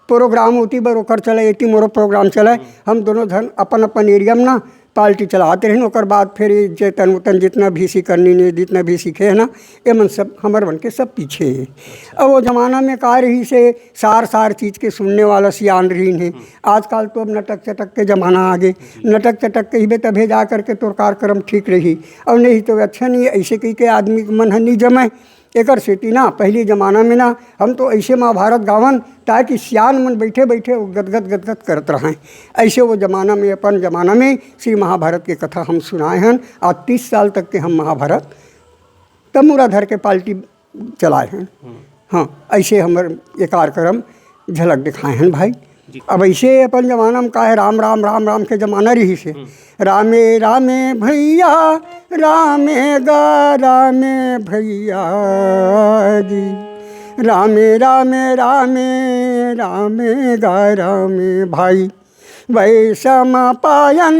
प्रोग्राम ओती बर ओकर चले, एती मोरो प्रोग्राम चले। हम दोनों झन अपन अपन एरिया में ना पार्टी चलाते रहिन। ओकर बाद फिर ये जे तन उतन जितना भी सी करनी ने, जितना भी सीखे है ना, ये मन सब हमर मन के सब पीछे है। अब वो जमाना में का रही से सार सार चीज के सुनने वाला सियान रही है। आजकल तो अब नटक चटक के जमाना आ गए। नटक चटक कहिबे तभे जा करके तोर कार्यक्रम ठीक रही, और नहीं तो अच्छा नहीं है। ऐसे कही के आदमी के मन ह नहीं जमे। एकर सेती ना पहली जमाना में ना हम तो ऐसे महाभारत गावन, ताकि सियान मन बैठे बैठे वो गदगद गदगद करत रहें। ऐसे वो जमाना में, अपन जमाना में श्री महाभारत के कथा हम सुनाए हन। आज तीस साल तक के हम महाभारत तमूरा धर के पार्टी चलाए हन। हाँ, ऐसे हमर ये कार्यक्रम झलक दिखाए हन भाई। अब ऐसे अपन जमाना में का है, राम राम राम राम के जमाना रही से। रामे रामे भैया, रामे गा रामे भैया जी, रामे रामे रामे रामे गा रामे भाई, वैषम पायन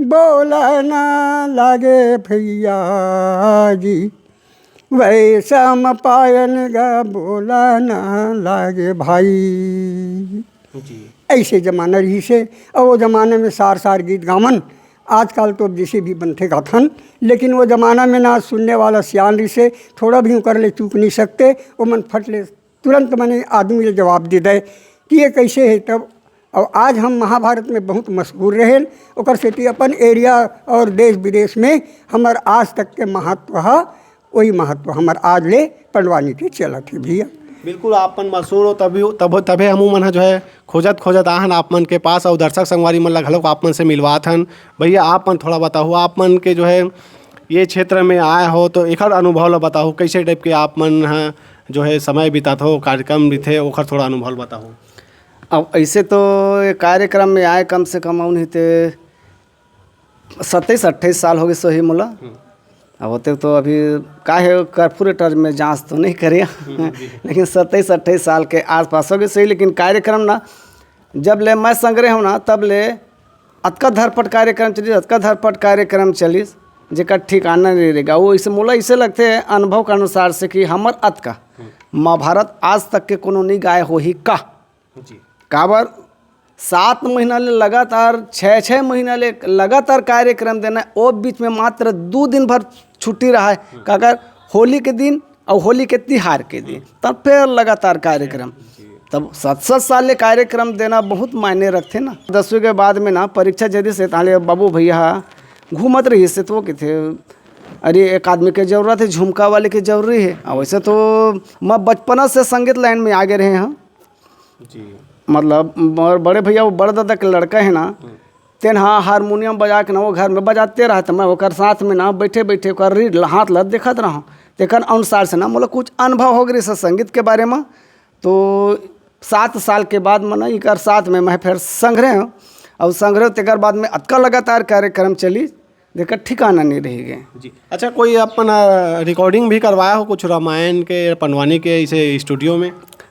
बोला ना लागे भैया जी, वैषम पायन गा बोला ना लागे भाई। जी। ऐसे जमाना रही से। और वो जमाने में सार सार गीत गावन, आजकल तो अब जैसे भी बनथे गाथन, लेकिन वो जमाना में ना सुनने वाला सियान रही से, थोड़ा भी उकर ले चूक नहीं सकते। वो मन फट ले तुरंत मने आदमी ले जवाब दे दे कि ये कैसे है। तब और आज हम महाभारत में बहुत मशहूर रहेन, ओकर सेती अपन एरिया और देश विदेश में हमर आज तक के महत्व ह, वही महत्व हमर आज ले पंडवानी के चलत है भैया। बिल्कुल, आप मन मशहूर हो, तभी तब तभे हमू मन ह जो है खोजत खोजत आहन आप मन के पास, और दर्शक संगवारी मन ला घलोक आप मन से मिलवात हन। भैया, आप मन थोड़ा बताओ, आप मन के जो है ये क्षेत्र में आए हो तो एकर अनुभव ला बताओ, कैसे टाइप के आप मन ह जो है समय बितात हो, कार्यक्रम रहिथे, ओकर थोड़ा अनुभव बताओ। अब ऐसे तो ये कार्यक्रम में आए कम से कम उन्हीं ते सत्ताईस अट्ठाईस साल हो गए सही मोला। अब होते तो अभी का है, कर्पोरेटर में जांच तो नहीं करे, लेकिन सत्ताईस अट्ठाईस साल के आसपास हो गए सही। लेकिन कार्यक्रम ना, जब ले मैं संग्रह हूँ ना, तब ले अतका धरपट कार्यक्रम चलिस, अतका धरपट कार्यक्रम चलिस, जेकर ठिकाना नहीं रहेगा। वो इसे मोला इसे लगते हैं अनुभव के अनुसार से कि हमर अतका महाभारत आज तक के कोनो नहीं गाए होही का। जी। काबर सात महीना ले लगातार, छः छः महीना ले लगातार कार्यक्रम देना, वो बीच में मात्र दो दिन भर छुट्टी रहा है, काकर होली के दिन और होली के तिहार के दिन, तब फिर लगातार कार्यक्रम। तब सात सात साल ले कार्यक्रम देना बहुत मायने रखते ना। दसवीं के बाद में ना परीक्षा जदी से, ताले बाबू भैया घूमत रही से तो वो कहते, अरे, एक आदमी के जरूरत है, झुमका वाले के जरूरी है। और वैसे तो मैं बचपना से संगीत लाइन में आगे रहे हैं। जी। मतलब मोर बड़े भैया, वो बड़ दादा के लड़का है ना, तेन हा हारमोनियम बजा के ना वो घर में बजाते रहा, तो मैं ओकर साथ में ना बैठे बैठे ओकर रीड ल-, हाथ ल देखत रहा। तेकर अनुसार से ना मोला कुछ अनुभव हो गए संगीत के बारे में। तो सात साल के बाद में ना इकर साथ में मैं फिर संग्रह हूँ, और संग्रह तेकर बाद में अतका लगातार कार्यक्रम चली, जेकर ठिकाना नहीं रह गए। जी। अच्छा, कोई अपन रिकॉर्डिंग भी करवाया हो कुछ रामायण के, पंडवानी के, इसे स्टूडियो में?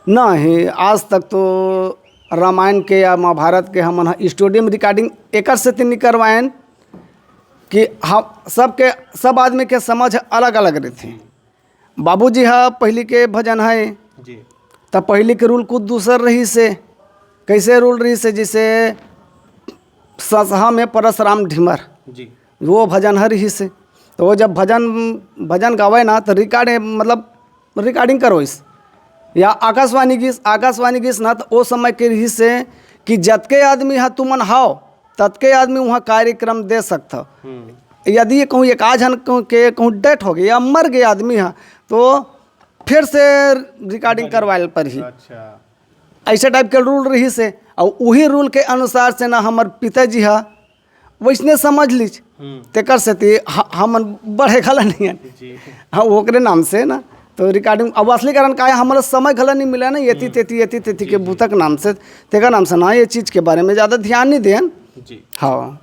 नहीं, आज तक तो रामायण के या महाभारत के हमन ह स्टूडियो में रिकॉर्डिंग एकर सेती नहीं करवाएन कि हम सबके, सब आदमी के समझ अलग अलग रहते। बाबूजी हा पहली के भजन है, जी। त पहली के रूल कुछ दूसर रही से। कैसे रूल रही से? जैसे ससहा में परसराम ढिमर, जी। वो भजन हर रही से। तो वो जब भजन, भजन गावे ना, तो रिकॉर्ड, मतलब रिकॉर्डिंग करो इस, या आकाशवाणी गीस, आकाशवाणी गीस ना, तो वो समय के रही से कि जतके आदमी हा तुमन हाव, ततके आदमी वहाँ कार्यक्रम दे सकता। यदि कहूँ एक आध जन कहूँ के कहूँ डेथ हो गए या मर गए आदमी हा, तो फिर से रिकॉर्डिंग करवाए पर ही। अच्छा। ऐसे टाइप के रूल रही से। और वही रूल के अनुसार से ना हमर पिताजी हा वैसने समझ लीच। तेकर सेती ह-, हमन बढ़े घला नहीं हन। हाँ, ओकरे नाम से ना। तो रिकॉर्डिंग, अब असली कारण का है, हमला समय घला नहीं मिला ना, एती तेती, एती तेती के बूता के नाम से, तेकर नाम से ना, ये चीज के बारे में ज्यादा ध्यान नहीं देन। जी। हाँ।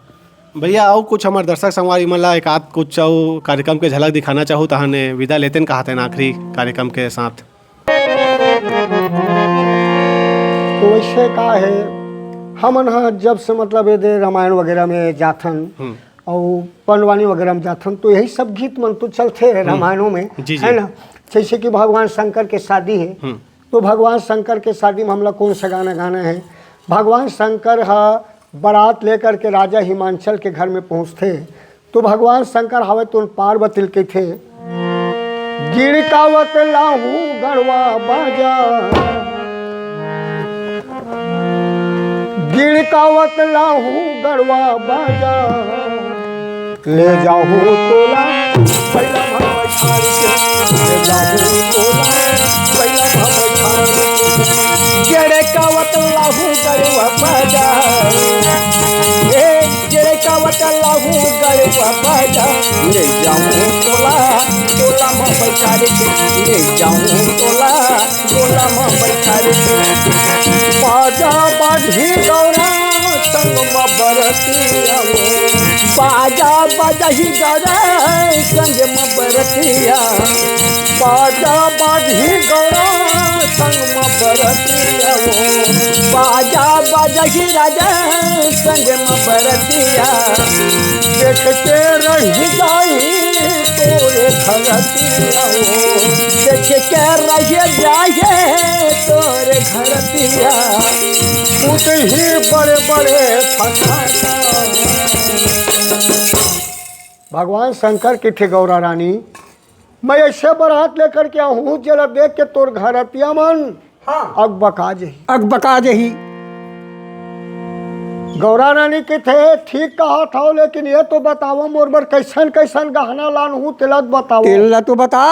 भैया, अउ कुछ हमर दर्शक संगवारी मन ला एक आध कुछ अउ कार्यक्रम के झलक दिखाना चाहू, तहने विदा लेतेन कहातेन आखिरी कार्यक्रम के साथ। तो वैसे का है, हमन ह जब से मतलब ये दे रामायण वगैरह में जाथन, हम्म। अउ पंडवानी वगैरह में जाथन, तो यही सब गीत मन तो चलथे हम्म। रामायणों में, जी, जी। है ना? जैसे कि भगवान शंकर के शादी है, हम्म। तो भगवान शंकर के शादी में हमला कौन सा गाना गाना है? भगवान शंकर ह बारात लेकर के राजा हिमांचल के घर में पहुंचथे, तो भगवान शंकर हवे तो पार्वती ल कहिथे, "गिड़कावत लाहू गड़वा बाजा, गिड़कावत लाहू गड़वा बाजा, ले जाहू तोला, पहला भाव छाड़ के, ले जाहू तोला, पहला भाव छाड़ के, गिड़कावत लाहू गड़वा बाजा, ए, गिड़कावत लाहू गड़वा बाजा, ले जाहू तोला, तोला में बैठार के, ले जाहू तोला, तोला में बैठार के।" बाजा बाजी गौरा संग में बरतिया हो, बाजा बाजी गौरा संग में बरतिया, बाजा बाजी गौरा संग में बरतिया हो, बाजा बाजी राजा संग में बरतिया, देख के रह जाई तोरे घरतिया हो, देख के रह जाए तोरे घरतिया, खुद ही बड़े बड़े फटाका। भगवान शंकर कहिथे, "गौरा रानी, मैं ऐसे बारात लेकर के आहूँ, जेला देख के तोर घरतिया मन हाँ। अकबका जही।" अकबका जही। गौरा रानी कहिथे, "ठीक कहत हव, लेकिन ये तो बतावव मोर बर कैसन कैसन गहना लानहूँ, तेला तो बतावव।" तेला तो बता।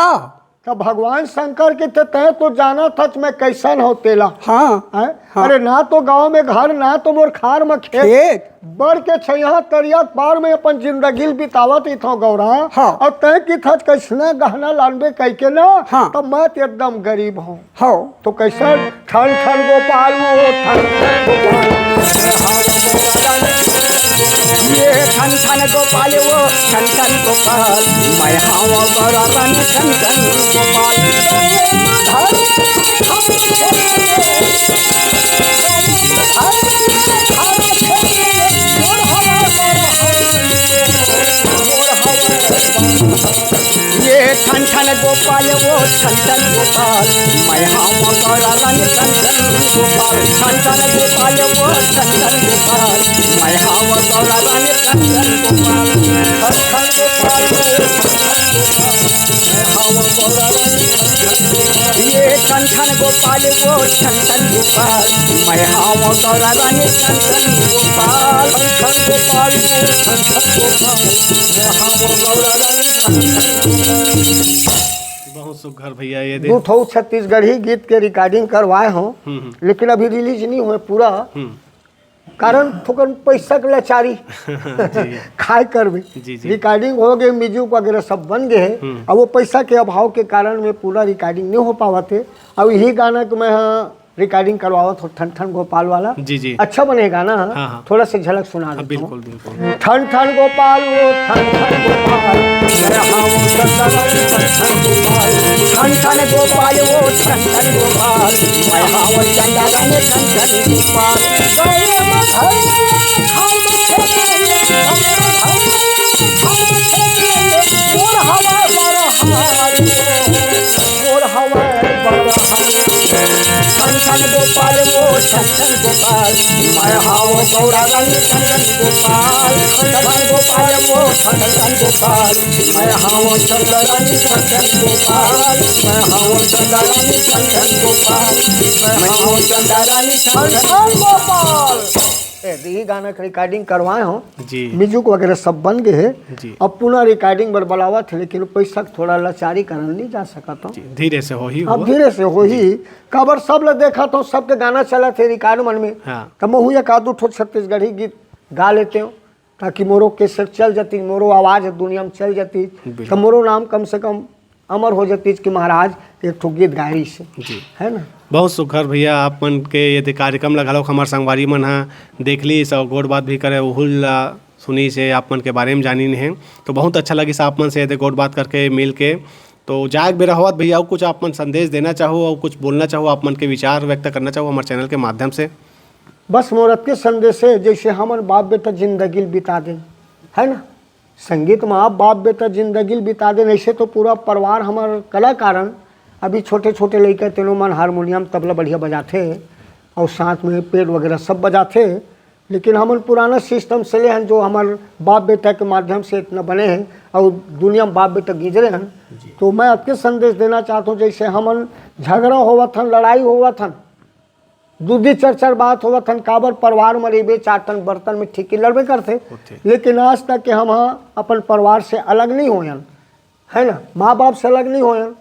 तब भगवान शंकर कहिथे, "तैं तो जानत हच मैं कैसन हव तेला।" हाँ। हैं? हाँ। अरे ना तो गाँव में घर, ना तो मोर खार में खेत। खेत। बड़ के छैहा तरिया के पार में अपन जिंदगी ल बितावत रहिथव गौरा। हाँ। अउ तैं कहिथच कैसना गहना लानबे कहिके ना, हाँ। तब मैं तो एकदम गरीब हूँ। हाँ। तो कैसन ठन ठन गोपाल वो, ठन ठन गोपाल। ये ठन ठन गोपाल वो, ठन ठन गोपाल। मैं हवं गौरा रानी ठन ठन गोपाल। ये ठन ठन गोपाल वो ठन ठन गोपाल, मैं हवं गौरा रानी ठन ठन गोपाल। ठन ठन गोपाल वो ठन ठन गोपाल, मैं हवं गौरा रानी ठन ठन गोपाल। ठन ठन गोपाल वो ठन ठन गोपाल, मैं हवं गौरा रानी ठन ठन गोपाल। ये ठन ठन गोपाल वो ठन ठन गोपाल, मैं हवं गौरा रानी ठन ठन गोपाल। ठन ठन गोपाल वो ठन ठन गोपाल, मैं हवं गौरा रानी ठन ठन गोपाल। बहुत सुघर भैया, ये दे। दू ठो छत्तीसगढ़ी गीत के रिकॉर्डिंग करवाए हो, हम्म, हम्म। लेकिन अभी रिलीज नहीं हुए पूरा। हम्म। कारण थोकन पैसा के लाचारी। जी। काय करबे? जी, जी। रिकॉर्डिंग हो गए, म्यूजिक वगैरह सब बन गए हैं। हम्म। अब वो पैसा के अभाव के कारण में पूरा रिकॉर्डिंग नहीं हो पावत है। अब यही गाना के मैं, हाँ, रिकॉर्डिंग करवावत हो ठन ठन गोपाल वाला। जी, जी। अच्छा बने गाना, हाँ, हाँ। थोड़ा सा झलक सुना हाँ, देता हूँ। बिल्कुल, बिल्कुल। ठन ठन गोपाल वो ठन ठन गोपाल, मैं हवं चंदा रानी ठन ठन गोपाल। ठन ठन गोपाल वो ठन ठन गोपाल, मैं हवं चंदा रानी ठन ठन गोपाल। गए मधुर खाल में खेले, मोर हवा बरहाल। मोर हवय बड़हर। ठन ठन गोपाल वो ठन ठन गोपाल, मैं हवं गौरा रानी ठन ठन गोपाल। ठन ठन गोपाल वो ठन ठन गोपाल, मैं हवं चंदा रानी ठन ठन गोपाल। मैं हवं चंदा रानी ठन ठन गोपाल, मैं हवं चंदा रानी ठन ठन गोपाल। ए, यही गाना के रिकॉर्डिंग करवाए हो, जी। म्यूजिक वगैरह सब बन गए है। जी। अब पुनः रिकॉर्डिंग बर बुलावत है, लेकिन पैसा के थोड़ा लाचारी कारण नहीं जा सकत हो। जी, धीरे से होही अब वो। धीरे से होही। जी। काबर सब ल देखत हो, सबके गाना चलत है रिकॉर्ड मन में। हाँ। त महू एक आध ठो छत्तीसगढ़ी गीत गा लेते हो। ताकि मोरो कैसेट चल जाती, मोरो आवाज़ दुनिया में चल जाती, बिल्कुल। तो मोरो नाम कम से कम अमर हो जाती कि महाराज एक ठो गीत गाए रहिस हे, जी। है ना? बहुत सुघर भैया, आप मन के ये दे कार्यक्रम ला घलोक हमर संगवारी मन ह देख लीस अउ गोठ बात भी करे, उहू ला सुनिस हे, आप मन के बारे में जानिन हे। तो बहुत अच्छा लगिस आप मन से ये दे गोठ बात करके, मिल के। तो जाए के बेरा होवत भैया, अउ कुछ आप मन संदेश देना चाहो, अउ कुछ बोलना चाहो, आप मन के विचार व्यक्त करना चाहो हमर चैनल के माध्यम से? बस मोर अतके संदेश हे, जैसे हमन बाप बेटा जिंदगी ल बिता देन, है ना? संगीत में आप बाप बेटा जिंदगी ल बिता देन, ऐसे तो पूरा परिवार हमर कलाकारन, अभी छोटे छोटे लइका तेनो मन हारमोनियम तबला बढ़िया बजाथे और साथ में पेड वगैरह सब बजाथे, लेकिन हमन पुराना सिस्टम से ले हन, जो हमर बाप बेटा के माध्यम से इतना बने हैं और दुनिया में बाप बेटा गिंजरे हन। जी। तो मैं अतके संदेश देना चाहत हूँ, जैसे हमन झगड़ा होवत हन, लड़ाई होवत हन, दू दू चार चार बात होवत हन, काबर परिवार में रहिबे, चार ठन बर्तन में ठीक लड़बे करथे। होथे। लेकिन आज तक के हम ह अपन परिवार से अलग नहीं होयन, है ना, माँ बाप से अलग नहीं होयन,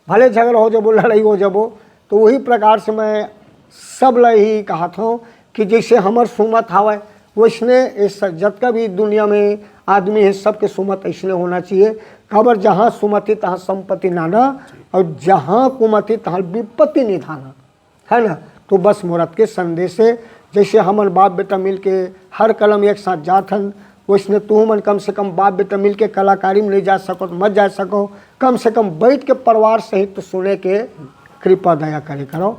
भले झगड़ा हो जाबो, लड़ाई हो जाबो। तो वही प्रकार से मैं सब ला यही कहत हूँ कि जैसे हमर सुमत हवय, वैसने ये स-, जतका भी दुनिया में आदमी है, सबके सुमत ऐसने होना चाहिए। काबर जहाँ सुमति तहाँ संपत्ति नाना, और जहाँ कुमति तहाँ विपत्ति निधाना, है ना? तो बस मोर अतके संदेश हे, जैसे हमन बाप बेटा मिल के हर कलम एक साथ जात हन, वैसने तुहू मन कम से कम बाप बेटा मिल के कलाकारी में नहीं जा सको तो मत जा सको, कम से कम बैठ के परिवार सहित तो सुने के कृपा दया करे करो,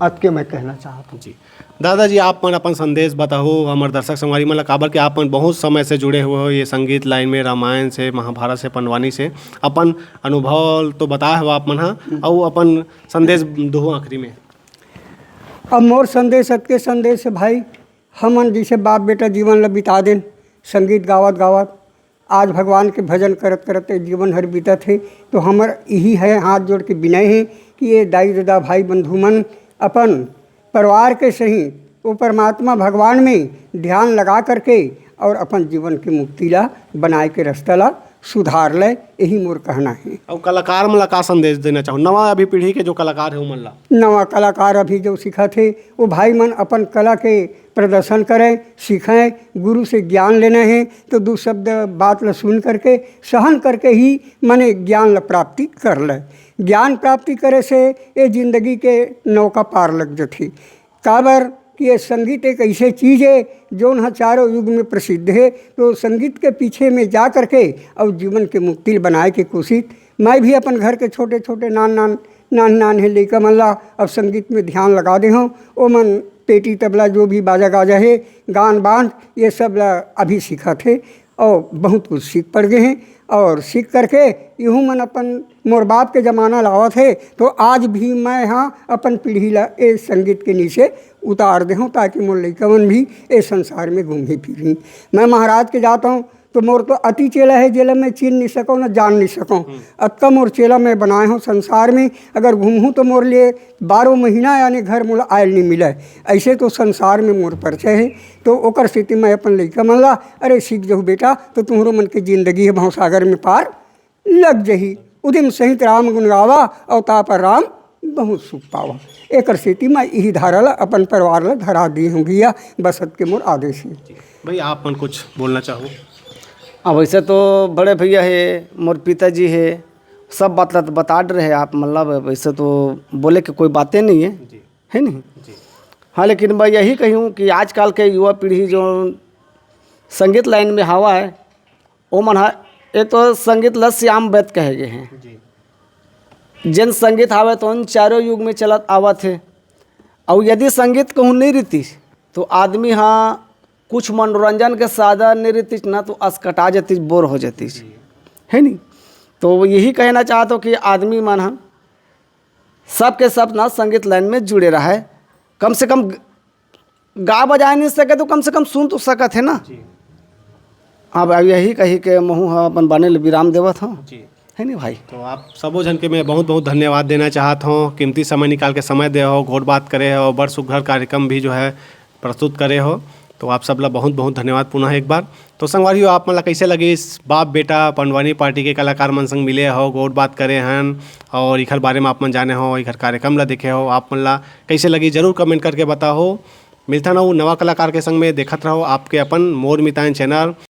अतके मैं कहना चाहत हूँ। जी। दादाजी, आप मन अपन संदेश बताहू हमर दर्शक संगवारी मन ला, काबर के आप मन बहुत समय से जुड़े हुए हो ये संगीत लाइन में, रामायण से, महाभारत से, पंडवानी से, अपन अनुभव तो बताए हो आप मन हा, अउ अपन संदेश दुहू आखिरी में। अब मोर संदेश, अतके संदेश हे भाई, हमन जैसे बाप बेटा जीवन ला बिता देन, संगीत गावत गावत, आज भगवान के भजन करत करत ये जीवन हर बीतत हे। तो हमर यही है, हाथ जोड़ के विनय हे कि ये दाई ददा भाई बंधु मन अपन परिवार के सही वो परमात्मा भगवान में ध्यान लगा करके और अपन जीवन के मुक्ति ला बनाए के रास्ता ला सुधार ले, यही मोर कहना हे। अउ कलाकार मन ला का संदेश देना चाहो, नवा अभी पीढ़ी के जो कलाकार हे उमन ला? नवा कलाकार अभी जो सीखत हे, वो भाई मन अपन कला के प्रदर्शन करें, सीखें, गुरु से ज्ञान लेना हे, तो दू शब्द बात ला सुन करके, सहन करके ही माने ज्ञान ला प्राप्ति कर ले। ज्ञान प्राप्ति करे से ये जिंदगी के नौका पार लग जथे। काबर कि ये संगीत एक ऐसे चीज हे, जोन ह चारों युग में प्रसिद्ध हे। तो संगीत के पीछे में जा करके और जीवन के मुक्ति बनाए के कोशिश, मैं भी अपन घर के छोटे छोटे नान नान, नान नान हे लइका मन ला अब संगीत में ध्यान लगा दे हूँ। ओमन पेटी तबला, जो भी बाजा गाजा हे, गान बांध, ये सब ला अभी सीखत हे। और बहुत कुछ सीख पड़ गए हैं। और सीख करके इहू मन अपन मोर बाप के जमाना लावत हे, तो आज भी मैं हाँ अपन पीढ़ी ला ए संगीत के नीचे उतार दे हूँ, ताकि मोर लइका मन भी ए संसार में घूमी फिरी। मैं महाराज के जाता हूँ, तो मोर तो अति चेला हे, जेला मैं चिन नहीं सकूँ ना जान नहीं सकूँ। अतका मोर चेला मैं बनाए हूँ संसार में। अगर घूमहूँ तो मोर लिए बारह महीना यानी घर मोला आयल नहीं मिले। ऐसे तो संसार में मोर परिचय हे। तो ओकर सेती मैं अपन लइका मन ला, अरे सीख जहू बेटा, तो तुम्हरो मन के जिंदगी हे भवसागर में पार लग जही। उदिम सहित राम गुण गावा, अवतार पर राम बहुत सुख पावा। एकर सेती मैं इही धारा ला अपन परिवार ला धरा दी हूँ भैया, बसत के मोर आदेश हे। भैया, आप मन कुछ बोलना चाहो? अब वैसे तो बड़े भैया हे, मोर पिताजी हे, सब बात ला तो बता रहे आप, मतलब वैसे तो बोले के कोई बातें नहीं है, जी। है नहीं? जी। हाँ, लेकिन मैं यही कहूँ कि आजकल के युवा पीढ़ी जो संगीत लाइन में हवा है, ओमन ह एक तो संगीत ल श्याम वैद कहे गे हे। जी। जेन संगीत हावय तो उन चारों युग में चलत आवत हे। अउ यदि संगीत कहूँ नहीं रहितिस, तो आदमी ह कुछ मनोरंजन के साधन नहीं रहितिस ना, तो असकटा जतिस, बोर हो जतिस। जी। है नी? तो यही कहना चाहत हो कि आदमी मन ह सबके सब ना संगीत लाइन में जुड़े रहे। कम से कम ग-, गा बजाए नहीं सके तो कम से कम सुन तो सकत हे ना। जी। अब, अब यही कही के महू ह अपन बने ले विराम देवत हूँ। जी। है नी भाई? तो आप सबो झन के मैं बहुत बहुत धन्यवाद देना चाहत हूँ, कीमती समय निकाल के समय दे हो, गोठ बात करे हो, बड़ सुघर कार्यक्रम भी जो है प्रस्तुत करे हो। तो आप सब ला बहुत बहुत धन्यवाद पुनः एक बार। तो संगवारी हो, आप मन ला कैसे लगिस बाप बेटा पंडवानी पार्टी के कलाकार मन संग मिले हो, गोठ बात करे हन और इखर बारे में आप मन जाने हो, इखर कार्यक्रम ला देखे हो, आप मन ला कैसे लगी जरूर कमेंट करके बताओ। मिलथन अउ नवा कलाकार के संग में, देखत रहो आपके अपन मोर मितान चैनल।